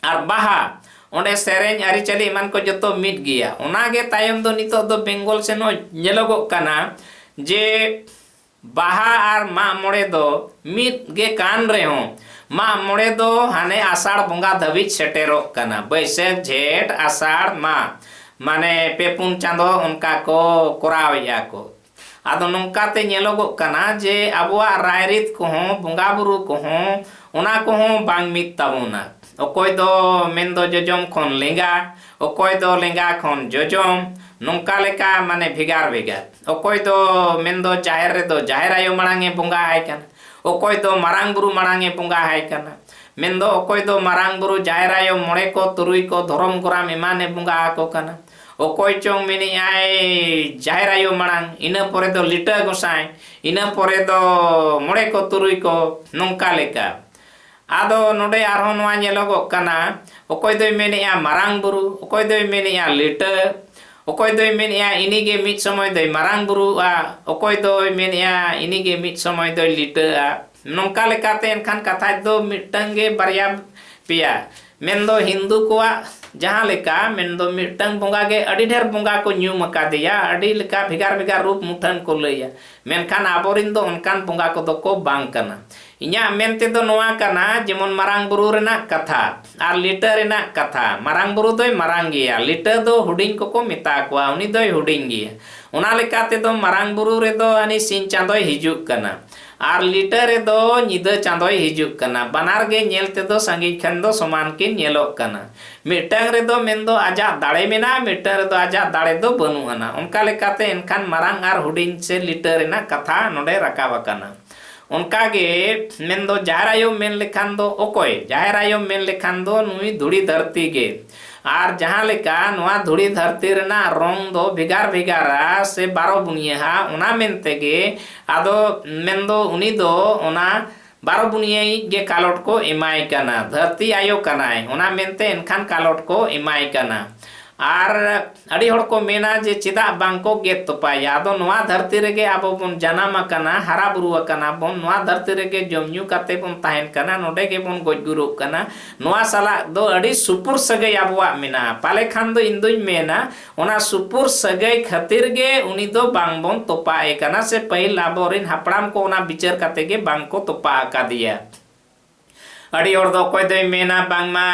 ᱟᱨ ᱵᱟᱦᱟ, ᱚᱸᱰᱮ ᱥᱮᱨᱮᱧ, ᱟᱹᱨᱤᱪᱟᱹᱞᱤ ᱮᱢᱟᱱ ᱠᱚ ᱡᱚᱛᱚ ᱢᱤᱫ ᱜᱮᱭᱟ᱾ ᱚᱱᱟᱜᱮ ᱛᱟᱭᱚᱢ ᱫᱚ ᱱᱤᱛᱚᱜ ᱫᱚ ᱵᱮᱝᱜᱚᱞ ᱥᱮᱱ ᱦᱚᱸ ᱧᱮᱞᱚᱜᱚᱜ ᱠᱟᱱᱟ ᱡᱮ ᱵᱟᱦᱟ ᱟᱨ ᱢᱟᱜ ᱢᱚᱬᱮ ᱫᱚ ᱢᱤᱫ ᱜᱮ ᱠᱟᱱ ᱨᱮᱦᱚᱸ, ᱢᱟᱜ ᱢᱚᱬᱮ ᱫᱚ ᱦᱟᱱᱮ ᱟᱥᱟᱲ ᱵᱚᱸᱜᱟ ᱫᱷᱟᱹᱵᱤᱡ ᱥᱮᱴᱮᱨᱚᱜ ᱠᱟᱱᱟ᱾ ᱵᱟᱹᱭᱥᱟᱹᱠᱷ, ᱡᱷᱮᱸᱴ, ᱟᱥᱟᱲ, ᱢᱟᱜᱽ, ᱢᱟᱱᱮ ᱯᱮ ᱯᱩᱱ ᱪᱟᱸᱫᱚ ᱚᱱᱠᱟ ᱠᱚ ᱠᱚᱨᱟᱣᱮᱫᱼᱟ ᱠᱚ᱾ ᱟᱫᱚ ᱱᱚᱝᱠᱟᱛᱮ ᱧᱮᱞᱚᱜᱚᱜ ᱠᱟᱱᱟ ᱡᱮ ᱟᱵᱚᱣᱟᱜ ᱨᱟᱭᱨᱤᱛ ᱠᱚᱦᱚᱸ, ᱵᱚᱸᱜᱟ ᱵᱩᱨᱩ ᱠᱚᱦᱚᱸ, ᱚᱱᱟ ᱠᱚᱦᱚᱸ ᱵᱟᱝ ᱢᱤᱫ ᱛᱟᱵᱚᱱᱟ᱾ ᱚᱠᱚᱭ ᱫᱚ ᱢᱮᱱᱫᱚ ᱡᱚᱡᱚᱢ ᱠᱷᱚᱱ ᱞᱮᱸᱜᱟ, ᱚᱠᱚᱭ ᱫᱚ ᱞᱮᱸᱜᱟ ᱠᱷᱚᱱ ᱡᱚᱡᱚᱢ, ᱱᱚᱝᱠᱟ ᱞᱮᱠᱟ ᱢᱟᱱᱮ ᱵᱷᱮᱜᱟᱨ ᱵᱷᱮᱜᱟᱨ᱾ ᱚᱠᱚᱭ ᱫᱚ ᱢᱮᱱᱫᱚ ᱡᱟᱦᱮᱨ ᱨᱮᱫᱚ ᱡᱟᱦᱮᱨ ᱟᱭᱳ ᱢᱟᱲᱟᱝ ᱮ ᱵᱚᱸᱜᱟ ᱟᱭ ᱠᱟᱱᱟ, ᱚᱠᱚᱭ ᱫᱚ ᱢᱟᱨᱟᱝ ᱵᱩᱨᱩ ᱢᱟᱲᱟᱝ ᱮ ᱵᱚᱸᱜᱟ ᱟᱭ ᱠᱟᱱᱟ, ᱢᱮᱱᱫᱚ ᱚᱠᱚᱭ ᱫᱚ ᱢᱟᱨᱟᱝ ᱵᱩᱨᱩ, ᱡᱟᱦᱮᱨ ᱟᱭᱳ, ᱢᱚᱬᱮ ᱠᱚ, ᱛᱩᱨᱩᱭ ᱠᱚ, ᱫᱷᱚᱨᱚᱢ ᱜᱚᱨᱟᱢ ᱮᱢᱟᱱ ᱮ ᱵᱚᱸᱜᱟ ᱟᱠᱚ ᱠᱟᱱᱟ᱾ ᱚᱠᱚᱭ ᱪᱚᱝ ᱢᱮᱱᱮᱜᱼᱟᱭ ᱡᱟᱦᱮᱨ ᱟᱭᱳ ᱢᱟᱲᱟᱝ, ᱤᱱᱟᱹ ᱯᱚᱨᱮ ᱫᱚ ᱞᱤᱴᱟᱹ ᱜᱚᱸᱥᱟᱭ, ᱤᱱᱟᱹ ᱯᱚᱨᱮ ᱫᱚ ᱢᱚᱬᱮ ᱠᱚ, ᱛᱩᱨᱩᱭ ᱠᱚ, ᱱᱚᱝᱠᱟ ᱞᱮᱠᱟ᱾ ᱟᱫᱚ ᱱᱚᱰᱮ ᱟᱨᱦᱚᱸ ᱱᱚᱣᱟ ᱧᱮᱞᱚᱜᱚᱜ ᱠᱟᱱᱟ, ᱚᱠᱚᱭ ᱫᱚᱭ ᱢᱮᱱᱮᱜᱼᱟ ᱢᱟᱨᱟᱝ ᱵᱩᱨᱩ, ᱚᱠᱚᱭ ᱫᱚᱭ ᱢᱮᱱᱮᱜᱼᱟ ᱞᱤᱴᱟᱹ, ᱚᱠᱚᱭ ᱫᱚᱭ ᱢᱮᱱᱮᱜᱼᱟ ᱤᱱᱤᱜᱮ ᱢᱤᱫ ᱥᱚᱢᱚᱭ ᱫᱚᱭ ᱢᱟᱨᱟᱝ ᱵᱩᱨᱩᱜᱼᱟ, ᱚᱠᱚᱭ ᱫᱚᱭ ᱢᱮᱱᱮᱜᱼᱟ ᱤᱱᱤᱜᱮ ᱢᱤᱫ ᱥᱚᱢᱚᱭ ᱫᱚᱭ ᱞᱤᱴᱟᱹᱜᱼᱟ᱾ ᱱᱚᱝᱠᱟ ᱞᱮᱠᱟᱛᱮ ᱮᱱᱠᱷᱟᱱ ᱠᱟᱛᱷᱟ ᱫᱚ ᱢᱤᱫᱴᱟᱝ ᱜᱮ ᱵᱟᱨᱭᱟ ᱯᱮᱭᱟ, ᱢᱮᱱᱫᱚ ᱦᱤᱱᱫᱩ ᱠᱚᱣᱟᱜ ᱡᱟᱦᱟᱸ ᱞᱮᱠᱟ, ᱢᱮᱱᱫᱚ ᱢᱤᱫᱴᱟᱝ ᱵᱚᱸᱜᱟ ᱜᱮ ᱟᱹᱰᱤ ᱰᱷᱮᱨ ᱵᱚᱸᱜᱟ ᱠᱚ ᱧᱩᱢ ᱟᱠᱟᱫᱮᱭᱟ, ᱟᱹᱰᱤ ᱞᱮᱠᱟ ᱵᱷᱮᱜᱟᱨ ᱵᱷᱮᱜᱟᱨ ᱨᱩᱯ ᱢᱩᱴᱷᱟᱹᱱ ᱠᱚ ᱞᱟᱹᱭᱟ, ᱢᱮᱱᱠᱷᱟᱱ ᱟᱵᱚᱨᱤᱱ ᱫᱚ ᱚᱱᱠᱟᱱ ᱵᱚᱸᱜᱟ ᱠᱚᱫᱚ ᱠᱚ ᱵᱟᱝ ᱠᱟᱱᱟ᱾ ᱤᱧᱟᱹᱜ ᱢᱮᱱ ᱛᱮᱫᱚ ᱱᱚᱣᱟ ᱠᱟᱱᱟ, ᱡᱮᱢᱚᱱ ᱢᱟᱨᱟᱝ ᱵᱩᱨᱩ ᱨᱮᱱᱟᱜ ᱠᱟᱛᱷᱟ ᱟᱨ ᱞᱤᱴᱟᱹ ᱨᱮᱱᱟᱜ ᱠᱟᱛᱷᱟ, ᱢᱟᱨᱟᱝ ᱵᱩᱨᱩ ᱫᱚᱭ ᱢᱟᱨᱟᱝ ᱜᱮᱭᱟ, ᱞᱤᱴᱟᱹ ᱫᱚ ᱦᱩᱰᱤᱧ ᱠᱚᱠᱚ ᱢᱮᱛᱟ ᱠᱚᱣᱟ, ᱩᱱᱤ ᱫᱚᱭ ᱦᱩᱰᱤᱧ ᱜᱮᱭᱟ᱾ ᱚᱱᱟ ᱞᱮᱠᱟ ᱛᱮᱫᱚ ᱢᱟᱨᱟᱝ ᱵᱩᱨᱩ ᱨᱮᱫᱚ ᱦᱟᱹᱱᱤ ᱥᱤᱧ ᱪᱟᱸᱫᱚᱭ ᱦᱤᱡᱩᱜ ᱠᱟᱱᱟ, ᱟᱨ ᱞᱤᱴᱟᱹ ᱨᱮᱫᱚ ᱧᱤᱫᱟᱹ ᱪᱟᱸᱫᱚᱭ ᱦᱤᱡᱩᱜ ᱠᱟᱱᱟ᱾ ᱵᱟᱱᱟᱨ ᱜᱮ ᱧᱮᱞ ᱛᱮᱫᱚ ᱥᱟᱺᱜᱤᱧ ᱠᱷᱚᱱ ᱫᱚ ᱥᱚᱢᱟᱱ ᱠᱤᱱ ᱧᱮᱞᱚᱜ ᱠᱟᱱᱟ᱾ ᱢᱤᱫᱴᱟᱝ ᱨᱮᱫᱚ ᱢᱮᱱᱫᱚ ᱟᱡᱟᱜ ᱫᱟᱲᱮ ᱢᱮᱱᱟᱜᱼᱟ, ᱢᱤᱫᱴᱟᱝ ᱨᱮᱫᱚ ᱟᱡᱟᱜ ᱫᱟᱲᱮ ᱫᱚ ᱵᱟᱹᱱᱩᱜ ᱟᱱᱟ᱾ ᱚᱱᱠᱟ ᱞᱮᱠᱟᱛᱮ ᱮᱱᱠᱷᱟᱱ ᱢᱟᱨᱟᱝ ᱟᱨ ᱦᱩᱰᱤᱧ ᱥᱮ ᱞᱤᱴᱟᱹ ᱨᱮᱱᱟᱜ ᱠᱟᱛᱷᱟ ᱱᱚᱰᱮ ᱨᱟᱠᱟᱵ ᱟᱠᱟᱱᱟ᱾ ᱚᱱᱠᱟᱜᱮ ᱢᱮᱱᱫᱚ ᱡᱟᱦᱮᱨ ᱟᱭᱳ ᱢᱮᱱ ᱞᱮᱠᱷᱟᱱ ᱫᱚ ᱚᱠᱚᱭ? ᱡᱟᱦᱮᱨ ᱟᱭᱳ ᱢᱮᱱ ᱞᱮᱠᱷᱟᱱ ᱫᱚ ᱱᱩᱭ ᱫᱷᱩᱲᱤ ᱫᱷᱟᱹᱨᱛᱤ ᱜᱮ᱾ ᱟᱨ ᱡᱟᱦᱟᱸ ᱞᱮᱠᱟ ᱱᱚᱣᱟ ᱫᱷᱩᱲᱤ ᱫᱷᱟᱹᱨᱛᱤ ᱨᱮᱱᱟᱜ ᱨᱚᱝ ᱫᱚ ᱵᱷᱮᱜᱟᱨ ᱵᱷᱮᱜᱟᱨᱟ ᱥᱮ ᱵᱟᱨᱚ ᱵᱩᱱᱤᱭᱟᱹᱦᱟ, ᱚᱱᱟ ᱢᱮᱱᱛᱮ ᱜᱮ ᱟᱫᱚ ᱢᱮᱱᱫᱚ ᱩᱱᱤ ᱫᱚ ᱚᱱᱟ ᱵᱟᱨᱚ ᱵᱩᱱᱤᱭᱟᱹᱭᱤᱡ ᱜᱮ ᱠᱟᱞᱚᱴ ᱠᱚ ᱮᱢᱟᱭ ᱠᱟᱱᱟ, ᱫᱷᱟᱹᱨᱛᱤ ᱟᱭᱳ ᱠᱟᱱᱟᱭ, ᱚᱱᱟ ᱢᱮᱱᱛᱮ ᱮᱱᱠᱷᱟᱱ ᱠᱟᱞᱚᱴ ᱠᱚ ᱮᱢᱟᱭ ᱠᱟᱱᱟ᱾ ᱟᱨ ᱟᱹᱰᱤ ᱦᱚᱲ ᱠᱚ ᱢᱮᱱᱟ ᱡᱮ ᱪᱮᱫᱟᱜ ᱵᱟᱝ ᱠᱚ ᱜᱮᱫ ᱛᱚᱯᱟᱭᱟ? ᱟᱫᱚ ᱱᱚᱣᱟ ᱫᱷᱟᱹᱨᱛᱤ ᱨᱮᱜᱮ ᱟᱵᱚ ᱵᱚᱱ ᱡᱟᱱᱟᱢ ᱟᱠᱟᱱᱟ, ᱦᱟᱨᱟ ᱵᱩᱨᱩ ᱟᱠᱟᱱᱟ ᱵᱚᱱ, ᱱᱚᱣᱟ ᱫᱷᱟᱹᱨᱛᱤ ᱨᱮᱜᱮ ᱡᱚᱢ ᱧᱩ ᱠᱟᱛᱮ ᱵᱚᱱ ᱛᱟᱦᱮᱱ ᱠᱟᱱᱟ, ᱱᱚᱰᱮ ᱜᱮᱵᱚᱱ ᱜᱚᱡ ᱜᱩᱨᱩᱜ ᱠᱟᱱᱟ᱾ ᱱᱚᱣᱟ ᱥᱟᱞᱟᱜ ᱫᱚ ᱟᱹᱰᱤ ᱥᱩᱯᱩᱨ ᱥᱟᱹᱜᱟᱹᱭ ᱟᱵᱚᱣᱟᱜ ᱢᱮᱱᱟᱜᱼᱟ᱾ ᱯᱟᱞᱮ ᱠᱷᱟᱱ ᱫᱚ ᱤᱧ ᱫᱩᱧ ᱢᱮᱱᱟ, ᱚᱱᱟ ᱥᱩᱯᱩᱨ ᱥᱟᱹᱜᱟᱹᱭ ᱠᱷᱟᱹᱛᱤᱨ ᱜᱮ ᱩᱱᱤ ᱫᱚ ᱵᱟᱝ ᱵᱚᱱ ᱛᱚᱯᱟ ᱮ ᱠᱟᱱᱟ, ᱥᱮ ᱯᱟᱹᱦᱤᱞ ᱟᱵᱚᱨᱮᱱ ᱦᱟᱯᱲᱟᱢ ᱠᱚ ᱚᱱᱟ ᱵᱤᱪᱟᱹᱨ ᱠᱟᱛᱮ ᱜᱮ ᱵᱟᱝ ᱠᱚ ᱛᱚᱯᱟ ᱟᱠᱟᱫᱮᱭᱟ᱾ ᱟᱹᱰᱤ ᱦᱚᱲ ᱫᱚ ᱚᱠᱚᱭ ᱫᱚᱭ ᱢᱮᱱᱟ ᱵᱟᱝᱢᱟ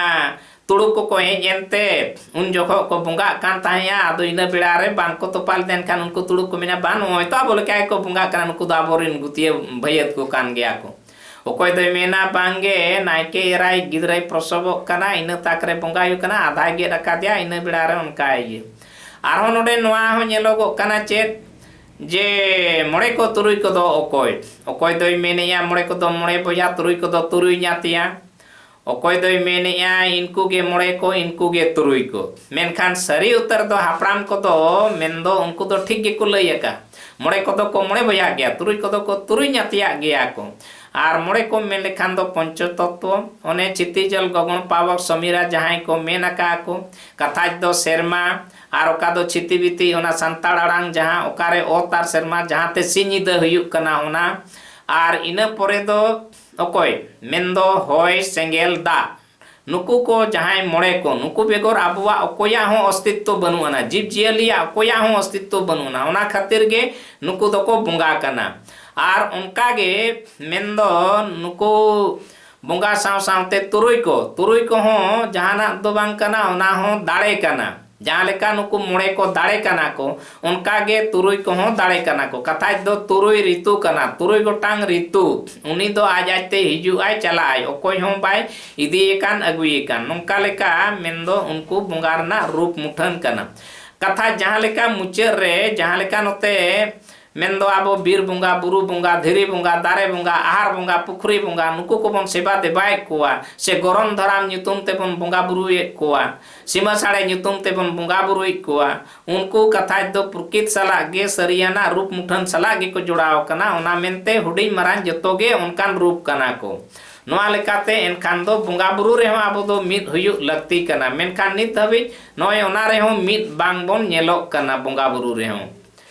ᱛᱩᱲᱩᱠ ᱠᱚᱠᱚ ᱦᱮᱡ ᱮᱱᱛᱮ ᱩᱱ ᱡᱚᱠᱷᱚᱜ ᱠᱚ ᱵᱚᱸᱜᱟᱜ ᱠᱟᱱ ᱛᱟᱦᱮᱸᱜᱼᱟ, ᱟᱫᱚ ᱤᱱᱟᱹ ᱵᱮᱲᱟ ᱨᱮ ᱵᱟᱝ ᱠᱚ ᱛᱚᱯᱟ ᱞᱮᱫᱟ᱾ ᱮᱱᱠᱷᱟᱱ ᱩᱱᱠᱩ ᱛᱩᱲᱩᱠ ᱠᱚ ᱢᱮᱱᱟ, "ᱵᱟᱝ, ᱱᱚᱜᱼᱚᱭ ᱛᱚ ᱟᱵᱚ ᱞᱮᱠᱟ ᱜᱮᱠᱚ ᱵᱚᱸᱜᱟᱜ ᱠᱟᱱᱟ, ᱱᱩᱠᱩ ᱫᱚ ᱟᱵᱚᱨᱮᱱ ᱜᱩᱛᱤᱭᱟᱹ ᱵᱷᱟᱹᱭᱟᱹᱛ ᱠᱚ ᱠᱟᱱ ᱜᱮᱭᱟ ᱠᱚ᱾" ᱚᱠᱚᱭ ᱫᱚᱭ ᱢᱮᱱᱟ, "ᱵᱟᱝᱜᱮ, ᱱᱟᱭᱠᱮ ᱮᱨᱟᱭ ᱜᱤᱫᱽᱨᱟᱹᱭ ᱯᱨᱚᱥᱚᱵᱚᱜ ᱠᱟᱱᱟ, ᱤᱱᱟᱹ ᱛᱟᱠ ᱨᱮ ᱵᱚᱸᱜᱟ ᱦᱩᱭᱩᱜ ᱠᱟᱱᱟ, ᱟᱫᱷᱟᱭ ᱜᱮᱫ ᱟᱠᱟᱫᱮᱭᱟ, ᱤᱱᱟᱹ ᱵᱮᱲᱟ ᱨᱮ ᱚᱱᱠᱟᱭ ᱤᱭᱟᱹ᱾" ᱟᱨᱦᱚᱸ ᱱᱚᱰᱮ ᱱᱚᱣᱟ ᱦᱚᱸ ᱧᱮᱞᱚᱜᱚᱜ ᱠᱟᱱᱟ ᱪᱮᱫ, ᱡᱮ ᱢᱚᱬᱮ ᱠᱚ ᱛᱩᱨᱩᱭ ᱠᱚᱫᱚ ᱚᱠᱚᱭ? ᱚᱠᱚᱭ ᱫᱚᱭ ᱢᱮᱱᱮᱜᱼᱟ ᱢᱚᱬᱮ ᱠᱚᱫᱚ ᱢᱚᱬᱮ ᱵᱚᱭᱦᱟ, ᱛᱩᱨᱩᱭ ᱠᱚᱫᱚ ᱛᱩᱨᱩᱭ ᱧᱟᱛᱭᱟ᱾ ᱚᱠᱚᱭ ᱫᱚᱭ ᱢᱮᱱᱮᱜᱼᱟ ᱤᱱᱠᱩ ᱜᱮ ᱢᱚᱬᱮ ᱠᱚ, ᱤᱱᱠᱩ ᱜᱮ ᱛᱩᱨᱩᱭ ᱠᱚ᱾ ᱢᱮᱱᱠᱷᱟᱱ ᱥᱟᱹᱨᱤ ᱩᱛᱟᱹᱨ ᱫᱚ ᱦᱟᱯᱲᱟᱢ ᱠᱚᱫᱚ ᱢᱮᱱᱫᱚ ᱩᱱᱠᱩ ᱫᱚ ᱴᱷᱤᱠ ᱜᱮᱠᱚ ᱞᱟᱹᱭ ᱟᱠᱟᱫ᱾ ᱢᱚᱬᱮ ᱠᱚᱫᱚ ᱠᱚ ᱢᱚᱬᱮ ᱵᱚᱭᱦᱟ ᱜᱮᱭᱟ, ᱛᱩᱨᱩᱭ ᱠᱚᱫᱚ ᱠᱚ ᱛᱩᱨᱩᱭ ᱧᱟᱛᱭᱟᱜ ᱜᱮᱭᱟ ᱠᱚ᱾ ᱟᱨ ᱢᱚᱬᱮ ᱠᱚ ᱢᱮᱱ ᱞᱮᱠᱷᱟᱱ ᱫᱚ ᱯᱚᱧᱪᱚ ᱛᱚᱛᱛᱣᱚ, ᱚᱱᱮ ᱪᱷᱤᱛᱤ ᱡᱚᱞ ᱜᱚᱜᱚᱱ ᱯᱟᱵᱚᱠ ᱥᱚᱢᱤᱨᱟ ᱡᱟᱦᱟᱸᱭ ᱠᱚ ᱢᱮᱱ ᱟᱠᱟᱫ ᱠᱚ, ᱠᱟᱛᱷᱟᱡ ᱫᱚ ᱥᱮᱨᱢᱟ, ᱟᱨ ᱚᱠᱟ ᱫᱚ ᱪᱷᱤᱛᱤ ᱵᱤᱛᱤ, ᱚᱱᱟ ᱥᱟᱱᱛᱟᱲ ᱟᱲᱟᱝ ᱡᱟᱦᱟᱸ ᱚᱠᱟᱨᱮ ᱚᱛ ᱟᱨ ᱥᱮᱨᱢᱟ ᱡᱟᱦᱟᱸ ᱛᱮ ᱥᱤᱧ ᱧᱤᱫᱟᱹ ᱦᱩᱭᱩᱜ ᱠᱟᱱᱟ ᱚᱱᱟ, ᱟᱨ ᱤᱱᱟᱹ ᱯᱚᱨᱮ ᱫᱚ ᱚᱠᱚᱭ? ᱢᱮᱱᱫᱚ ᱦᱚᱭ, ᱥᱮᱸᱜᱮᱞ, ᱫᱟᱜ᱾ ᱱᱩᱠᱩ ᱠᱚ ᱡᱟᱦᱟᱸᱭ ᱢᱚᱬᱮ ᱠᱚ, ᱱᱩᱠᱩ ᱵᱮᱜᱚᱨ ᱟᱵᱚᱣᱟᱜ ᱚᱠᱚᱭᱟᱜ ᱦᱚᱸ ᱚᱥᱛᱤᱛᱛᱚ ᱵᱟᱹᱱᱩᱜ ᱟᱱᱟ, ᱡᱤᱵᱽ ᱡᱤᱭᱟᱹᱞᱤᱭᱟᱜ ᱚᱠᱚᱭᱟᱜ ᱦᱚᱸ ᱚᱥᱛᱤᱛᱛᱚ ᱵᱟᱹᱱᱩᱜ ᱟᱱᱟ᱾ ᱚᱱᱟ ᱠᱷᱟᱹᱛᱤᱨ ᱜᱮ ᱱᱩᱠᱩ ᱫᱚᱠᱚ ᱵᱚᱸᱜᱟ ᱠᱟᱱᱟ᱾ ᱟᱨ ᱚᱱᱠᱟ ᱜᱮ ᱢᱮᱱᱫᱚ ᱱᱩᱠᱩ ᱵᱚᱸᱜᱟ ᱥᱟᱶ ᱥᱟᱶᱛᱮ ᱛᱩᱨᱩᱭ ᱠᱚ, ᱛᱩᱨᱩᱭ ᱠᱚᱦᱚᱸ ᱡᱟᱦᱟᱱᱟᱜ ᱫᱚ ᱵᱟᱝ ᱠᱟᱱᱟ, ᱚᱱᱟ ᱦᱚᱸ ᱫᱟᱲᱮ ᱠᱟᱱᱟ᱾ ᱡᱟᱦᱟᱸ ᱞᱮᱠᱟ ᱱᱩᱠᱩ ᱢᱚᱬᱮ ᱠᱚ ᱫᱟᱲᱮ ᱠᱟᱱᱟ ᱠᱚ, ᱚᱱᱠᱟ ᱜᱮ ᱛᱩᱨᱩᱭ ᱠᱚᱦᱚᱸ ᱫᱟᱲᱮ ᱠᱟᱱᱟ ᱠᱚ᱾ ᱠᱟᱛᱷᱟᱡ ᱫᱚ ᱛᱩᱨᱩᱭ ᱨᱤᱛᱩ ᱠᱟᱱᱟ, ᱛᱩᱨᱩᱭ ᱜᱚᱴᱟᱝ ᱨᱤᱛᱩ᱾ ᱩᱱᱤ ᱫᱚ ᱟᱡ ᱟᱡ ᱛᱮ ᱦᱤᱡᱩᱜ ᱟᱭ, ᱪᱟᱞᱟᱜ ᱟᱭ, ᱚᱠᱚᱭ ᱦᱚᱸ ᱵᱟᱭ ᱤᱫᱤᱭᱮ ᱠᱟᱱ, ᱟᱹᱜᱩᱭᱮ ᱠᱟᱱ᱾ ᱱᱚᱝᱠᱟ ᱞᱮᱠᱟ ᱢᱮᱱᱫᱚ ᱩᱱᱠᱩ ᱵᱚᱸᱜᱟ ᱨᱮᱱᱟᱜ ᱨᱩᱯ ᱢᱩᱴᱷᱟᱹᱱ ᱠᱟᱱᱟ᱾ ᱠᱟᱛᱷᱟ ᱡᱟᱦᱟᱸ ᱞᱮᱠᱟ ᱢᱩᱪᱟᱹᱫ ᱨᱮ, ᱡᱟᱦᱟᱸ ᱞᱮᱠᱟ ᱱᱚᱛᱮ ᱢᱮᱱᱫᱚ ᱟᱵᱚ ᱵᱤᱨ ᱵᱚᱸᱜᱟ, ᱵᱩᱨᱩ ᱵᱚᱸᱜᱟ, ᱫᱷᱤᱨᱤ ᱵᱚᱸᱜᱟ, ᱫᱟᱨᱮ ᱵᱚᱸᱜᱟ, ᱟᱦᱟᱨ ᱵᱚᱸᱜᱟ, ᱯᱩᱠᱷᱨᱤ ᱵᱚᱸᱜᱟ, ᱱᱩᱠᱩ ᱠᱚᱵᱚᱱ ᱥᱮᱵᱟ ᱫᱮᱵᱟᱭᱮᱫ ᱠᱚᱣᱟ, ᱥᱮ ᱜᱚᱨᱚᱢ ᱫᱷᱟᱨᱟᱢ ᱧᱩᱛᱩᱢ ᱛᱮᱵᱚᱱ ᱵᱚᱸᱜᱟ ᱵᱩᱨᱩᱭᱮᱫ ᱠᱚᱣᱟ, ᱥᱤᱢᱟᱹ ᱥᱟᱲᱮ ᱧᱩᱛᱩᱢ ᱛᱮᱵᱚᱱ ᱵᱚᱸᱜᱟ ᱵᱩᱨᱩᱭᱮᱫ ᱠᱚᱣᱟ, ᱩᱱᱠᱩ ᱠᱟᱛᱷᱟᱡ ᱫᱚ ᱯᱨᱚᱠᱤᱛ ᱥᱟᱞᱟᱜ ᱜᱮ ᱥᱟᱹᱨᱤᱭᱟᱱᱟᱜ ᱨᱩᱯ ᱢᱩᱴᱷᱟᱹᱱ ᱥᱟᱞᱟᱜ ᱜᱮᱠᱚ ᱡᱚᱲᱟᱣ ᱟᱠᱟᱱᱟ᱾ ᱚᱱᱟ ᱢᱮᱱᱛᱮ ᱦᱩᱰᱤᱧ ᱢᱟᱨᱟᱝ ᱡᱚᱛᱚ ᱜᱮ ᱚᱱᱠᱟᱱ ᱨᱩᱯ ᱠᱟᱱᱟ ᱠᱚ᱾ ᱱᱚᱣᱟ ᱞᱮᱠᱟᱛᱮ ᱮᱱᱠᱷᱟᱱ ᱫᱚ ᱵᱚᱸᱜᱟ ᱵᱩᱨᱩ ᱨᱮᱦᱚᱸ ᱟᱵᱚ ᱫᱚ ᱢᱤᱫ ᱦᱩᱭᱩᱜ ᱞᱟᱹᱠᱛᱤ ᱠᱟᱱᱟ᱾ ᱢᱮᱱᱠᱷᱟᱱ ᱱᱤᱛ ᱫᱷᱟᱹᱵᱤᱡ ᱱᱚᱜᱼᱚᱭ ᱚᱱᱟ ᱨᱮᱦᱚᱸ ᱢᱤᱫ ᱵᱟᱝ ᱵᱚᱱ ᱧᱮᱞᱚᱜ ᱠᱟᱱᱟ ᱵᱚᱸᱜᱟ ᱵᱩᱨᱩ ᱨᱮᱦᱚᱸ᱾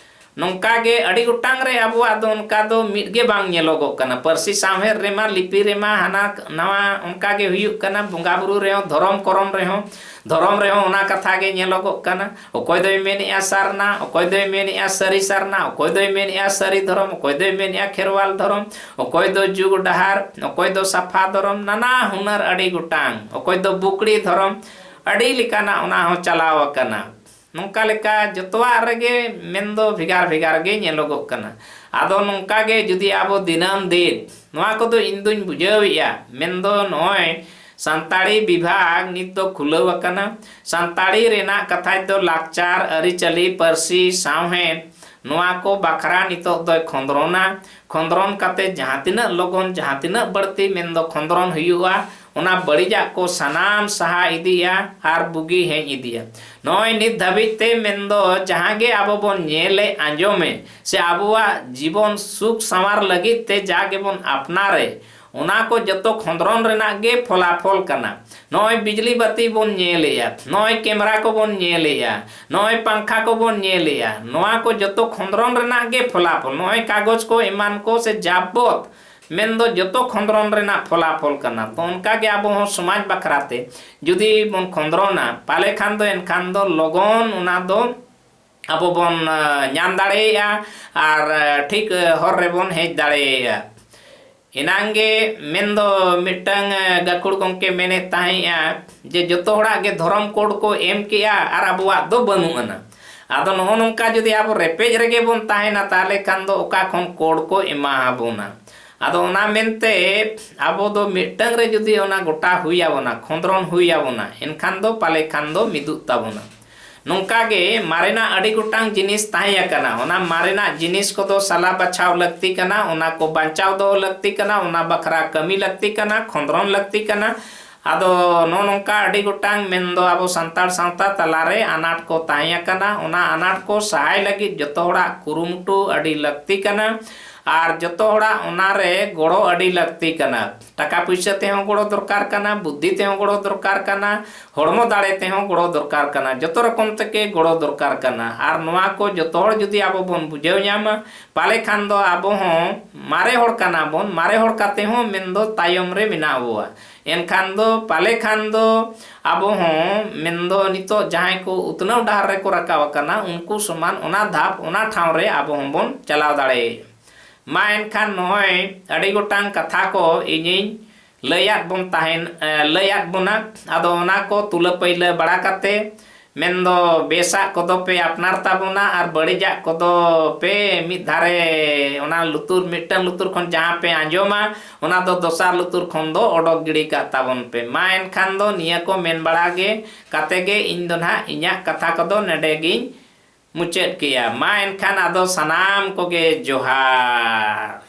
ᱱᱚᱝᱠᱟ ᱜᱮ ᱟᱹᱰᱤ ᱜᱚᱴᱟᱝ ᱨᱮ ᱟᱵᱚᱣᱟᱜ ᱫᱚ ᱚᱱᱠᱟ ᱫᱚ ᱢᱤᱫ ᱜᱮ ᱵᱟᱝ ᱧᱮᱞᱚᱜᱚᱜ ᱠᱟᱱᱟ᱾ ᱯᱟᱹᱨᱥᱤ ᱥᱟᱶᱦᱮᱫ ᱨᱮᱢᱟ, ᱞᱤᱯᱤ ᱨᱮᱢᱟ ᱦᱟᱱᱟ ᱱᱟᱣᱟ ᱚᱱᱠᱟ ᱜᱮ ᱦᱩᱭᱩᱜ ᱠᱟᱱᱟ᱾ ᱵᱚᱸᱜᱟ ᱵᱩᱨᱩ ᱨᱮᱦᱚᱸ, ᱫᱷᱚᱨᱚᱢ ᱠᱚᱨᱚᱢ ᱨᱮᱦᱚᱸ, ᱫᱷᱚᱨᱚᱢ ᱨᱮᱦᱚᱸ ᱚᱱᱟ ᱠᱟᱛᱷᱟ ᱜᱮ ᱧᱮᱞᱚᱜᱚᱜ ᱠᱟᱱᱟ᱾ ᱚᱠᱚᱭ ᱫᱚᱭ ᱢᱮᱱᱮᱜᱼᱟ ᱥᱟᱨᱱᱟ, ᱚᱠᱚᱭ ᱫᱚᱭ ᱢᱮᱱᱮᱜᱼᱟ ᱥᱟᱹᱨᱤ ᱥᱟᱨᱱᱟ, ᱚᱠᱚᱭ ᱫᱚᱭ ᱢᱮᱱᱮᱜᱼᱟ ᱥᱟᱹᱨᱤ ᱫᱷᱚᱨᱚᱢ, ᱚᱠᱚᱭ ᱫᱚᱭ ᱢᱮᱱᱮᱜᱼᱟ ᱠᱷᱮᱨᱣᱟᱞ ᱫᱷᱚᱨᱚᱢ, ᱚᱠᱚᱭ ᱫᱚ ᱡᱩᱜᱽ ᱰᱟᱦᱟᱨ, ᱚᱠᱚᱭ ᱫᱚ ᱥᱟᱯᱷᱟ ᱫᱷᱚᱨᱚᱢ, ᱱᱟᱱᱟ ᱦᱩᱱᱟᱹᱨ ᱟᱹᱰᱤ ᱜᱚᱴᱟᱝ, ᱚᱠᱚᱭ ᱫᱚ ᱵᱩᱠᱲᱤ ᱫᱷᱚᱨᱚᱢ, ᱟᱹᱰᱤ ᱞᱮᱠᱟᱱᱟᱜ ᱚᱱᱟ ᱦᱚᱸ ᱪᱟᱞᱟᱣ ᱟᱠᱟᱱᱟ᱾ ᱱᱚᱝᱠᱟ ᱞᱮᱠᱟ ᱡᱚᱛᱚᱣᱟᱜ ᱨᱮᱜᱮ ᱢᱮᱱᱫᱚ ᱵᱷᱮᱜᱟᱨ ᱵᱷᱮᱜᱟᱨ ᱜᱮ ᱧᱮᱞᱚᱜᱚᱜ ᱠᱟᱱᱟ᱾ ᱟᱫᱚ ᱱᱚᱝᱠᱟ ᱜᱮ ᱡᱩᱫᱤ ᱟᱵᱚ ᱫᱤᱱᱟᱹᱢ ᱫᱤᱱ, ᱱᱚᱣᱟ ᱠᱚᱫᱚ ᱤᱧ ᱫᱩᱧ ᱵᱩᱡᱷᱟᱹᱣᱮᱫᱼᱟ, ᱢᱮᱱᱫᱚ ᱱᱚᱜᱼᱚᱭ ᱥᱟᱱᱛᱟᱲᱤ ᱵᱤᱵᱷᱟᱜᱽ ᱱᱤᱛ ᱫᱚ ᱠᱷᱩᱞᱟᱹᱣ ᱟᱠᱟᱱᱟ᱾ ᱥᱟᱱᱛᱟᱲᱤ ᱨᱮᱱᱟᱜ ᱠᱟᱛᱷᱟᱡ ᱫᱚ ᱞᱟᱠᱪᱟᱨ, ᱟᱹᱨᱤᱪᱟᱹᱞᱤ, ᱯᱟᱹᱨᱥᱤ, ᱥᱟᱶᱦᱮᱫ, ᱱᱚᱣᱟ ᱠᱚ ᱵᱟᱠᱷᱨᱟ ᱱᱤᱛᱚᱜ ᱫᱚᱭ ᱠᱷᱚᱸᱫᱽᱨᱚᱱᱟ᱾ ᱠᱷᱚᱸᱫᱽᱨᱚᱱ ᱠᱟᱛᱮ ᱡᱟᱦᱟᱸ ᱛᱤᱱᱟᱹᱜ ᱞᱚᱜᱚᱱ, ᱡᱟᱦᱟᱸ ᱛᱤᱱᱟᱹᱜ ᱵᱟᱹᱲᱛᱤ ᱢᱮᱱᱫᱚ ᱠᱷᱚᱸᱫᱽᱨᱚᱱ ᱦᱩᱭᱩᱜᱼᱟ, ᱚᱱᱟ ᱵᱟᱹᱲᱤᱡᱟᱜ ᱠᱚ ᱥᱟᱱᱟᱢ ᱥᱟᱦᱟ ᱤᱫᱤᱜᱼᱟ ᱟᱨ ᱵᱩᱜᱤ ᱦᱮᱡ ᱤᱫᱤᱜᱼᱟ᱾ ᱱᱚᱜᱼᱚᱭ ᱱᱤᱛ ᱫᱷᱟᱹᱵᱤᱡ ᱛᱮ ᱢᱮᱱᱫᱚ ᱡᱟᱦᱟᱸ ᱜᱮ ᱟᱵᱚ ᱵᱚᱱ ᱧᱮᱞᱮ, ᱟᱸᱡᱚᱢᱮ, ᱥᱮ ᱟᱵᱚᱣᱟᱜ ᱡᱤᱵᱚᱱ ᱥᱩᱠ ᱥᱟᱶᱟᱨ ᱞᱟᱹᱜᱤᱫ ᱛᱮ ᱡᱟ ᱜᱮᱵᱚᱱ ᱟᱯᱱᱟᱨᱮ, ᱚᱱᱟ ᱠᱚ ᱡᱚᱛᱚ ᱠᱷᱚᱸᱫᱽᱨᱚᱱ ᱨᱮᱱᱟᱜ ᱜᱮ ᱯᱷᱚᱞᱟᱯᱷᱚᱞ ᱠᱟᱱᱟ᱾ ᱱᱚᱜᱼᱚᱭ ᱵᱤᱡᱽᱞᱤ ᱵᱟᱹᱛᱤ ᱵᱚᱱ ᱧᱮᱞᱮᱜᱼᱟ, ᱱᱚᱜᱼᱚᱭ ᱠᱮᱢᱮᱨᱟ ᱠᱚᱵᱚᱱ ᱧᱮᱞᱮᱜᱼᱟ, ᱱᱚᱜᱼᱚᱭ ᱯᱟᱝᱠᱷᱟ ᱠᱚᱵᱚᱱ ᱧᱮᱞᱮᱜᱼᱟ, ᱱᱚᱣᱟ ᱠᱚ ᱡᱚᱛᱚ ᱠᱷᱚᱸᱫᱽᱨᱚᱱ ᱨᱮᱱᱟᱜ ᱜᱮ ᱯᱷᱚᱞᱟᱯᱷᱚᱞ᱾ ᱱᱚᱜᱼᱚᱭ ᱠᱟᱜᱚᱡᱽ ᱠᱚ ᱮᱢᱟᱱ ᱠᱚ ᱥᱮ ᱡᱟᱵᱚᱛ ᱢᱮᱱᱫᱚ ᱡᱚᱛᱚ ᱠᱷᱚᱸᱫᱽᱨᱚᱱ ᱨᱮᱱᱟᱜ ᱯᱷᱚᱞᱟᱯᱷᱚᱞ ᱠᱟᱱᱟ᱾ ᱛᱚ ᱚᱱᱠᱟ ᱜᱮ ᱟᱵᱚ ᱦᱚᱸ ᱥᱚᱢᱟᱡᱽ ᱵᱟᱠᱷᱨᱟ ᱛᱮ ᱡᱩᱫᱤ ᱵᱚᱱ ᱠᱷᱚᱸᱫᱽᱨᱚᱱᱟ, ᱯᱟᱞᱮ ᱠᱷᱟᱱ ᱫᱚ ᱮᱱᱠᱷᱟᱱ ᱫᱚ ᱞᱚᱜᱚᱱ ᱚᱱᱟ ᱫᱚ ᱟᱵᱚ ᱵᱚᱱ, ᱟ, ᱧᱟᱢ ᱫᱟᱲᱮᱭᱟᱜᱼᱟ ᱟᱨ, ᱟ, ᱴᱷᱤᱠ, ᱟ, ᱦᱚᱨ ᱨᱮᱵᱚᱱ ᱦᱮᱡ ᱫᱟᱲᱮᱭᱟᱜᱼᱟ᱾ ᱮᱱᱟᱝ ᱜᱮ ᱢᱮᱱᱫᱚ ᱢᱤᱫᱴᱟᱝ, ᱟ, ᱜᱟᱹᱠᱷᱩᱲ ᱜᱚᱢᱠᱮ ᱢᱮᱱᱮᱫ ᱛᱟᱦᱮᱸᱫᱼᱟ ᱡᱮ ᱡᱚᱛᱚ ᱦᱚᱲᱟᱜ ᱜᱮ ᱫᱷᱚᱨᱚᱢ ᱠᱳᱰ ᱠᱚ ᱮᱢ ᱠᱮᱜᱼᱟ ᱟᱨ ᱟᱵᱚᱣᱟᱜ ᱫᱚ ᱵᱟᱹᱱᱩᱜ ᱟᱱᱟ᱾ ᱟᱫᱚ ᱱᱚᱜᱼᱚ ᱱᱚᱝᱠᱟ ᱡᱩᱫᱤ ᱟᱵᱚ ᱨᱮᱯᱮᱡ ᱨᱮᱜᱮ ᱵᱚᱱ ᱛᱟᱦᱮᱱᱟ, ᱛᱟᱦᱚᱞᱮ ᱠᱷᱟᱱ ᱫᱚ ᱚᱠᱟ ᱠᱷᱚᱱ ᱠᱳᱰ ᱠᱚ ᱮᱢᱟ ᱟᱵᱚᱱᱟ? ᱟᱫᱚ ᱚᱱᱟ ᱢᱮᱱᱛᱮ ᱟᱵᱚ ᱫᱚ ᱢᱤᱫᱴᱟᱝ ᱨᱮ ᱡᱩᱫᱤ ᱚᱱᱟ ᱜᱚᱴᱟ ᱦᱩᱭ ᱟᱵᱚᱱᱟ, ᱠᱷᱚᱸᱫᱽᱨᱚᱱ ᱦᱩᱭ ᱟᱵᱚᱱᱟ, ᱮᱱᱠᱷᱟᱱ ᱫᱚ ᱯᱟᱞᱮ ᱠᱷᱟᱱ ᱫᱚ ᱢᱤᱫᱚᱜ ᱛᱟᱵᱚᱱᱟ᱾ ᱱᱚᱝᱠᱟ ᱜᱮ ᱢᱟᱨᱮᱱᱟᱜ ᱟᱹᱰᱤ ᱜᱚᱴᱟᱝ ᱡᱤᱱᱤᱥ ᱛᱟᱦᱮᱸ ᱟᱠᱟᱱᱟ᱾ ᱚᱱᱟ ᱢᱟᱨᱮᱱᱟᱜ ᱡᱤᱱᱤᱥ ᱠᱚᱫᱚ ᱥᱟᱞᱟ ᱵᱟᱪᱷᱟᱣ ᱞᱟᱹᱠᱛᱤ ᱠᱟᱱᱟ, ᱚᱱᱟ ᱠᱚ ᱵᱟᱧᱪᱟᱣ ᱫᱚᱦᱚ ᱞᱟᱹᱠᱛᱤ ᱠᱟᱱᱟ, ᱚᱱᱟ ᱵᱟᱠᱷᱨᱟ ᱠᱟᱹᱢᱤ ᱞᱟᱹᱠᱛᱤ ᱠᱟᱱᱟ, ᱠᱷᱚᱸᱫᱽᱨᱚᱱ ᱞᱟᱹᱠᱛᱤ ᱠᱟᱱᱟ᱾ ᱟᱫᱚ ᱱᱚᱜᱼᱚ ᱱᱚᱝᱠᱟ ᱟᱹᱰᱤ ᱜᱚᱴᱟᱝ ᱢᱮᱱᱫᱚ ᱟᱵᱚ ᱥᱟᱱᱛᱟᱲ ᱥᱟᱶᱛᱟ ᱛᱟᱞᱟᱨᱮ ᱟᱱᱟᱴ ᱠᱚ ᱛᱟᱦᱮᱸ ᱟᱠᱟᱱᱟ᱾ ᱚᱱᱟ ᱟᱱᱟᱴ ᱠᱚ ᱥᱟᱦᱟᱭ ᱞᱟᱹᱜᱤᱫ ᱡᱚᱛᱚ ᱦᱚᱲᱟᱜ ᱠᱩᱨᱩᱢᱩᱴᱩ ᱟᱹᱰᱤ ᱞᱟᱹᱠᱛᱤ ᱠᱟᱱᱟ ᱟᱨ ᱡᱚᱛᱚ ᱦᱚᱲᱟᱜ ᱚᱱᱟᱨᱮ ᱜᱚᱲᱚ ᱟᱹᱰᱤ ᱞᱟᱹᱠᱛᱤ ᱠᱟᱱᱟ᱾ ᱴᱟᱠᱟ ᱯᱩᱭᱥᱟᱹ ᱛᱮᱦᱚᱸ ᱜᱚᱲᱚ ᱫᱚᱨᱠᱟᱨ ᱠᱟᱱᱟ, ᱵᱩᱫᱽᱫᱷᱤ ᱛᱮᱦᱚᱸ ᱜᱚᱲᱚ ᱫᱚᱨᱠᱟᱨ ᱠᱟᱱᱟ, ᱦᱚᱲᱢᱚ ᱫᱟᱲᱮ ᱛᱮᱦᱚᱸ ᱜᱚᱲᱚ ᱫᱚᱨᱠᱟᱨ ᱠᱟᱱᱟ, ᱡᱚᱛᱚ ᱨᱚᱠᱚᱢ ᱛᱮᱜᱮ ᱜᱚᱲᱚ ᱫᱚᱨᱠᱟᱨ ᱠᱟᱱᱟ᱾ ᱟᱨ ᱱᱚᱣᱟ ᱠᱚ ᱡᱚᱛᱚ ᱦᱚᱲ ᱡᱩᱫᱤ ᱟᱵᱚ ᱵᱚᱱ ᱵᱩᱡᱷᱟᱹᱣ ᱧᱟᱢᱟ, ᱯᱟᱞᱮ ᱠᱷᱟᱱ ᱫᱚ ᱟᱵᱚ ᱦᱚᱸ ᱢᱟᱨᱮ ᱦᱚᱲ ᱠᱟᱱᱟ ᱵᱚᱱ, ᱢᱟᱨᱮ ᱦᱚᱲ ᱠᱟᱛᱮ ᱦᱚᱸ ᱢᱮᱱᱫᱚ ᱛᱟᱭᱚᱢ ᱨᱮ ᱢᱮᱱᱟᱜ ᱵᱚᱣᱟ᱾ ᱮᱱᱠᱷᱟᱱ ᱫᱚ ᱯᱟᱞᱮ ᱠᱷᱟᱱ ᱫᱚ ᱟᱵᱚ ᱦᱚᱸ ᱢᱮᱱᱫᱚ ᱱᱤᱛᱚᱜ ᱡᱟᱦᱟᱸᱭ ᱠᱚ ᱩᱛᱱᱟᱹᱣ ᱰᱟᱦᱟᱨ ᱨᱮᱠᱚ ᱨᱟᱠᱟᱵ ᱟᱠᱟᱱᱟ, ᱩᱱᱠᱩ ᱥᱚᱢᱟᱱ ᱚᱱᱟ ᱫᱷᱟᱯ, ᱚᱱᱟ ᱴᱷᱟᱶ ᱨᱮ ᱟᱵᱚ ᱦᱚᱸᱵᱚᱱ ᱪᱟᱞᱟᱣ ᱫᱟᱲᱮᱭᱟᱜᱼᱟ᱾ ᱢᱟ ᱮᱱᱠᱷᱟᱱ ᱱᱚᱜᱼᱚᱭ ᱟᱹᱰᱤ ᱜᱚᱴᱟᱝ ᱠᱟᱛᱷᱟ ᱠᱚ ᱤᱧᱤᱧ ᱞᱟᱹᱭᱟᱫ ᱵᱚᱱ ᱛᱟᱦᱮᱱ, ᱮ, ᱞᱟᱹᱭᱟᱫ ᱵᱚᱱᱟ᱾ ᱟᱫᱚ ᱚᱱᱟ ᱠᱚ ᱛᱩᱞᱟᱹ ᱯᱟᱹᱭᱞᱟᱹ ᱵᱟᱲᱟ ᱠᱟᱛᱮ, ᱢᱮᱱᱫᱚ ᱵᱮᱥᱟᱜ ᱠᱚᱫᱚ ᱯᱮ ᱟᱯᱱᱟᱨ ᱛᱟᱵᱚᱱᱟ ᱟᱨ ᱵᱟᱹᱲᱤᱡᱟᱜ ᱠᱚᱫᱚ ᱯᱮ ᱢᱤᱫ ᱫᱷᱟᱨᱮ, ᱚᱱᱟ ᱞᱩᱛᱩᱨ, ᱢᱤᱫᱴᱟᱝ ᱞᱩᱛᱩᱨ ᱠᱷᱚᱱ ᱡᱟᱦᱟᱸ ᱯᱮ ᱟᱸᱡᱚᱢᱟ, ᱚᱱᱟ ᱫᱚ ᱫᱚᱥᱟᱨ ᱞᱩᱛᱩᱨ ᱠᱷᱚᱱ ᱫᱚ ᱚᱰᱚᱠ ᱜᱤᱰᱤ ᱠᱟᱜ ᱛᱟᱵᱚᱱ ᱯᱮ᱾ ᱢᱟ ᱮᱱᱠᱷᱟᱱ ᱫᱚ ᱱᱤᱭᱟᱹ ᱠᱚ ᱢᱮᱱ ᱵᱟᱲᱟ ᱜᱮ ᱠᱟᱛᱮ ᱜᱮ ᱤᱧ ᱫᱚ ᱱᱟᱦᱟᱜ ᱤᱧᱟᱹᱜ ᱠᱟᱛᱷᱟ ᱠᱚᱫᱚ ᱱᱚᱰᱮ ᱜᱤᱧ ᱢᱩᱪᱟᱹᱫ ᱠᱮᱜᱼᱟ᱾ ᱢᱟ ᱮᱱᱠᱷᱟᱱ ᱟᱫᱚ ᱥᱟᱱᱟᱢ ᱠᱚᱜᱮ ᱡᱚᱦᱟᱨ᱾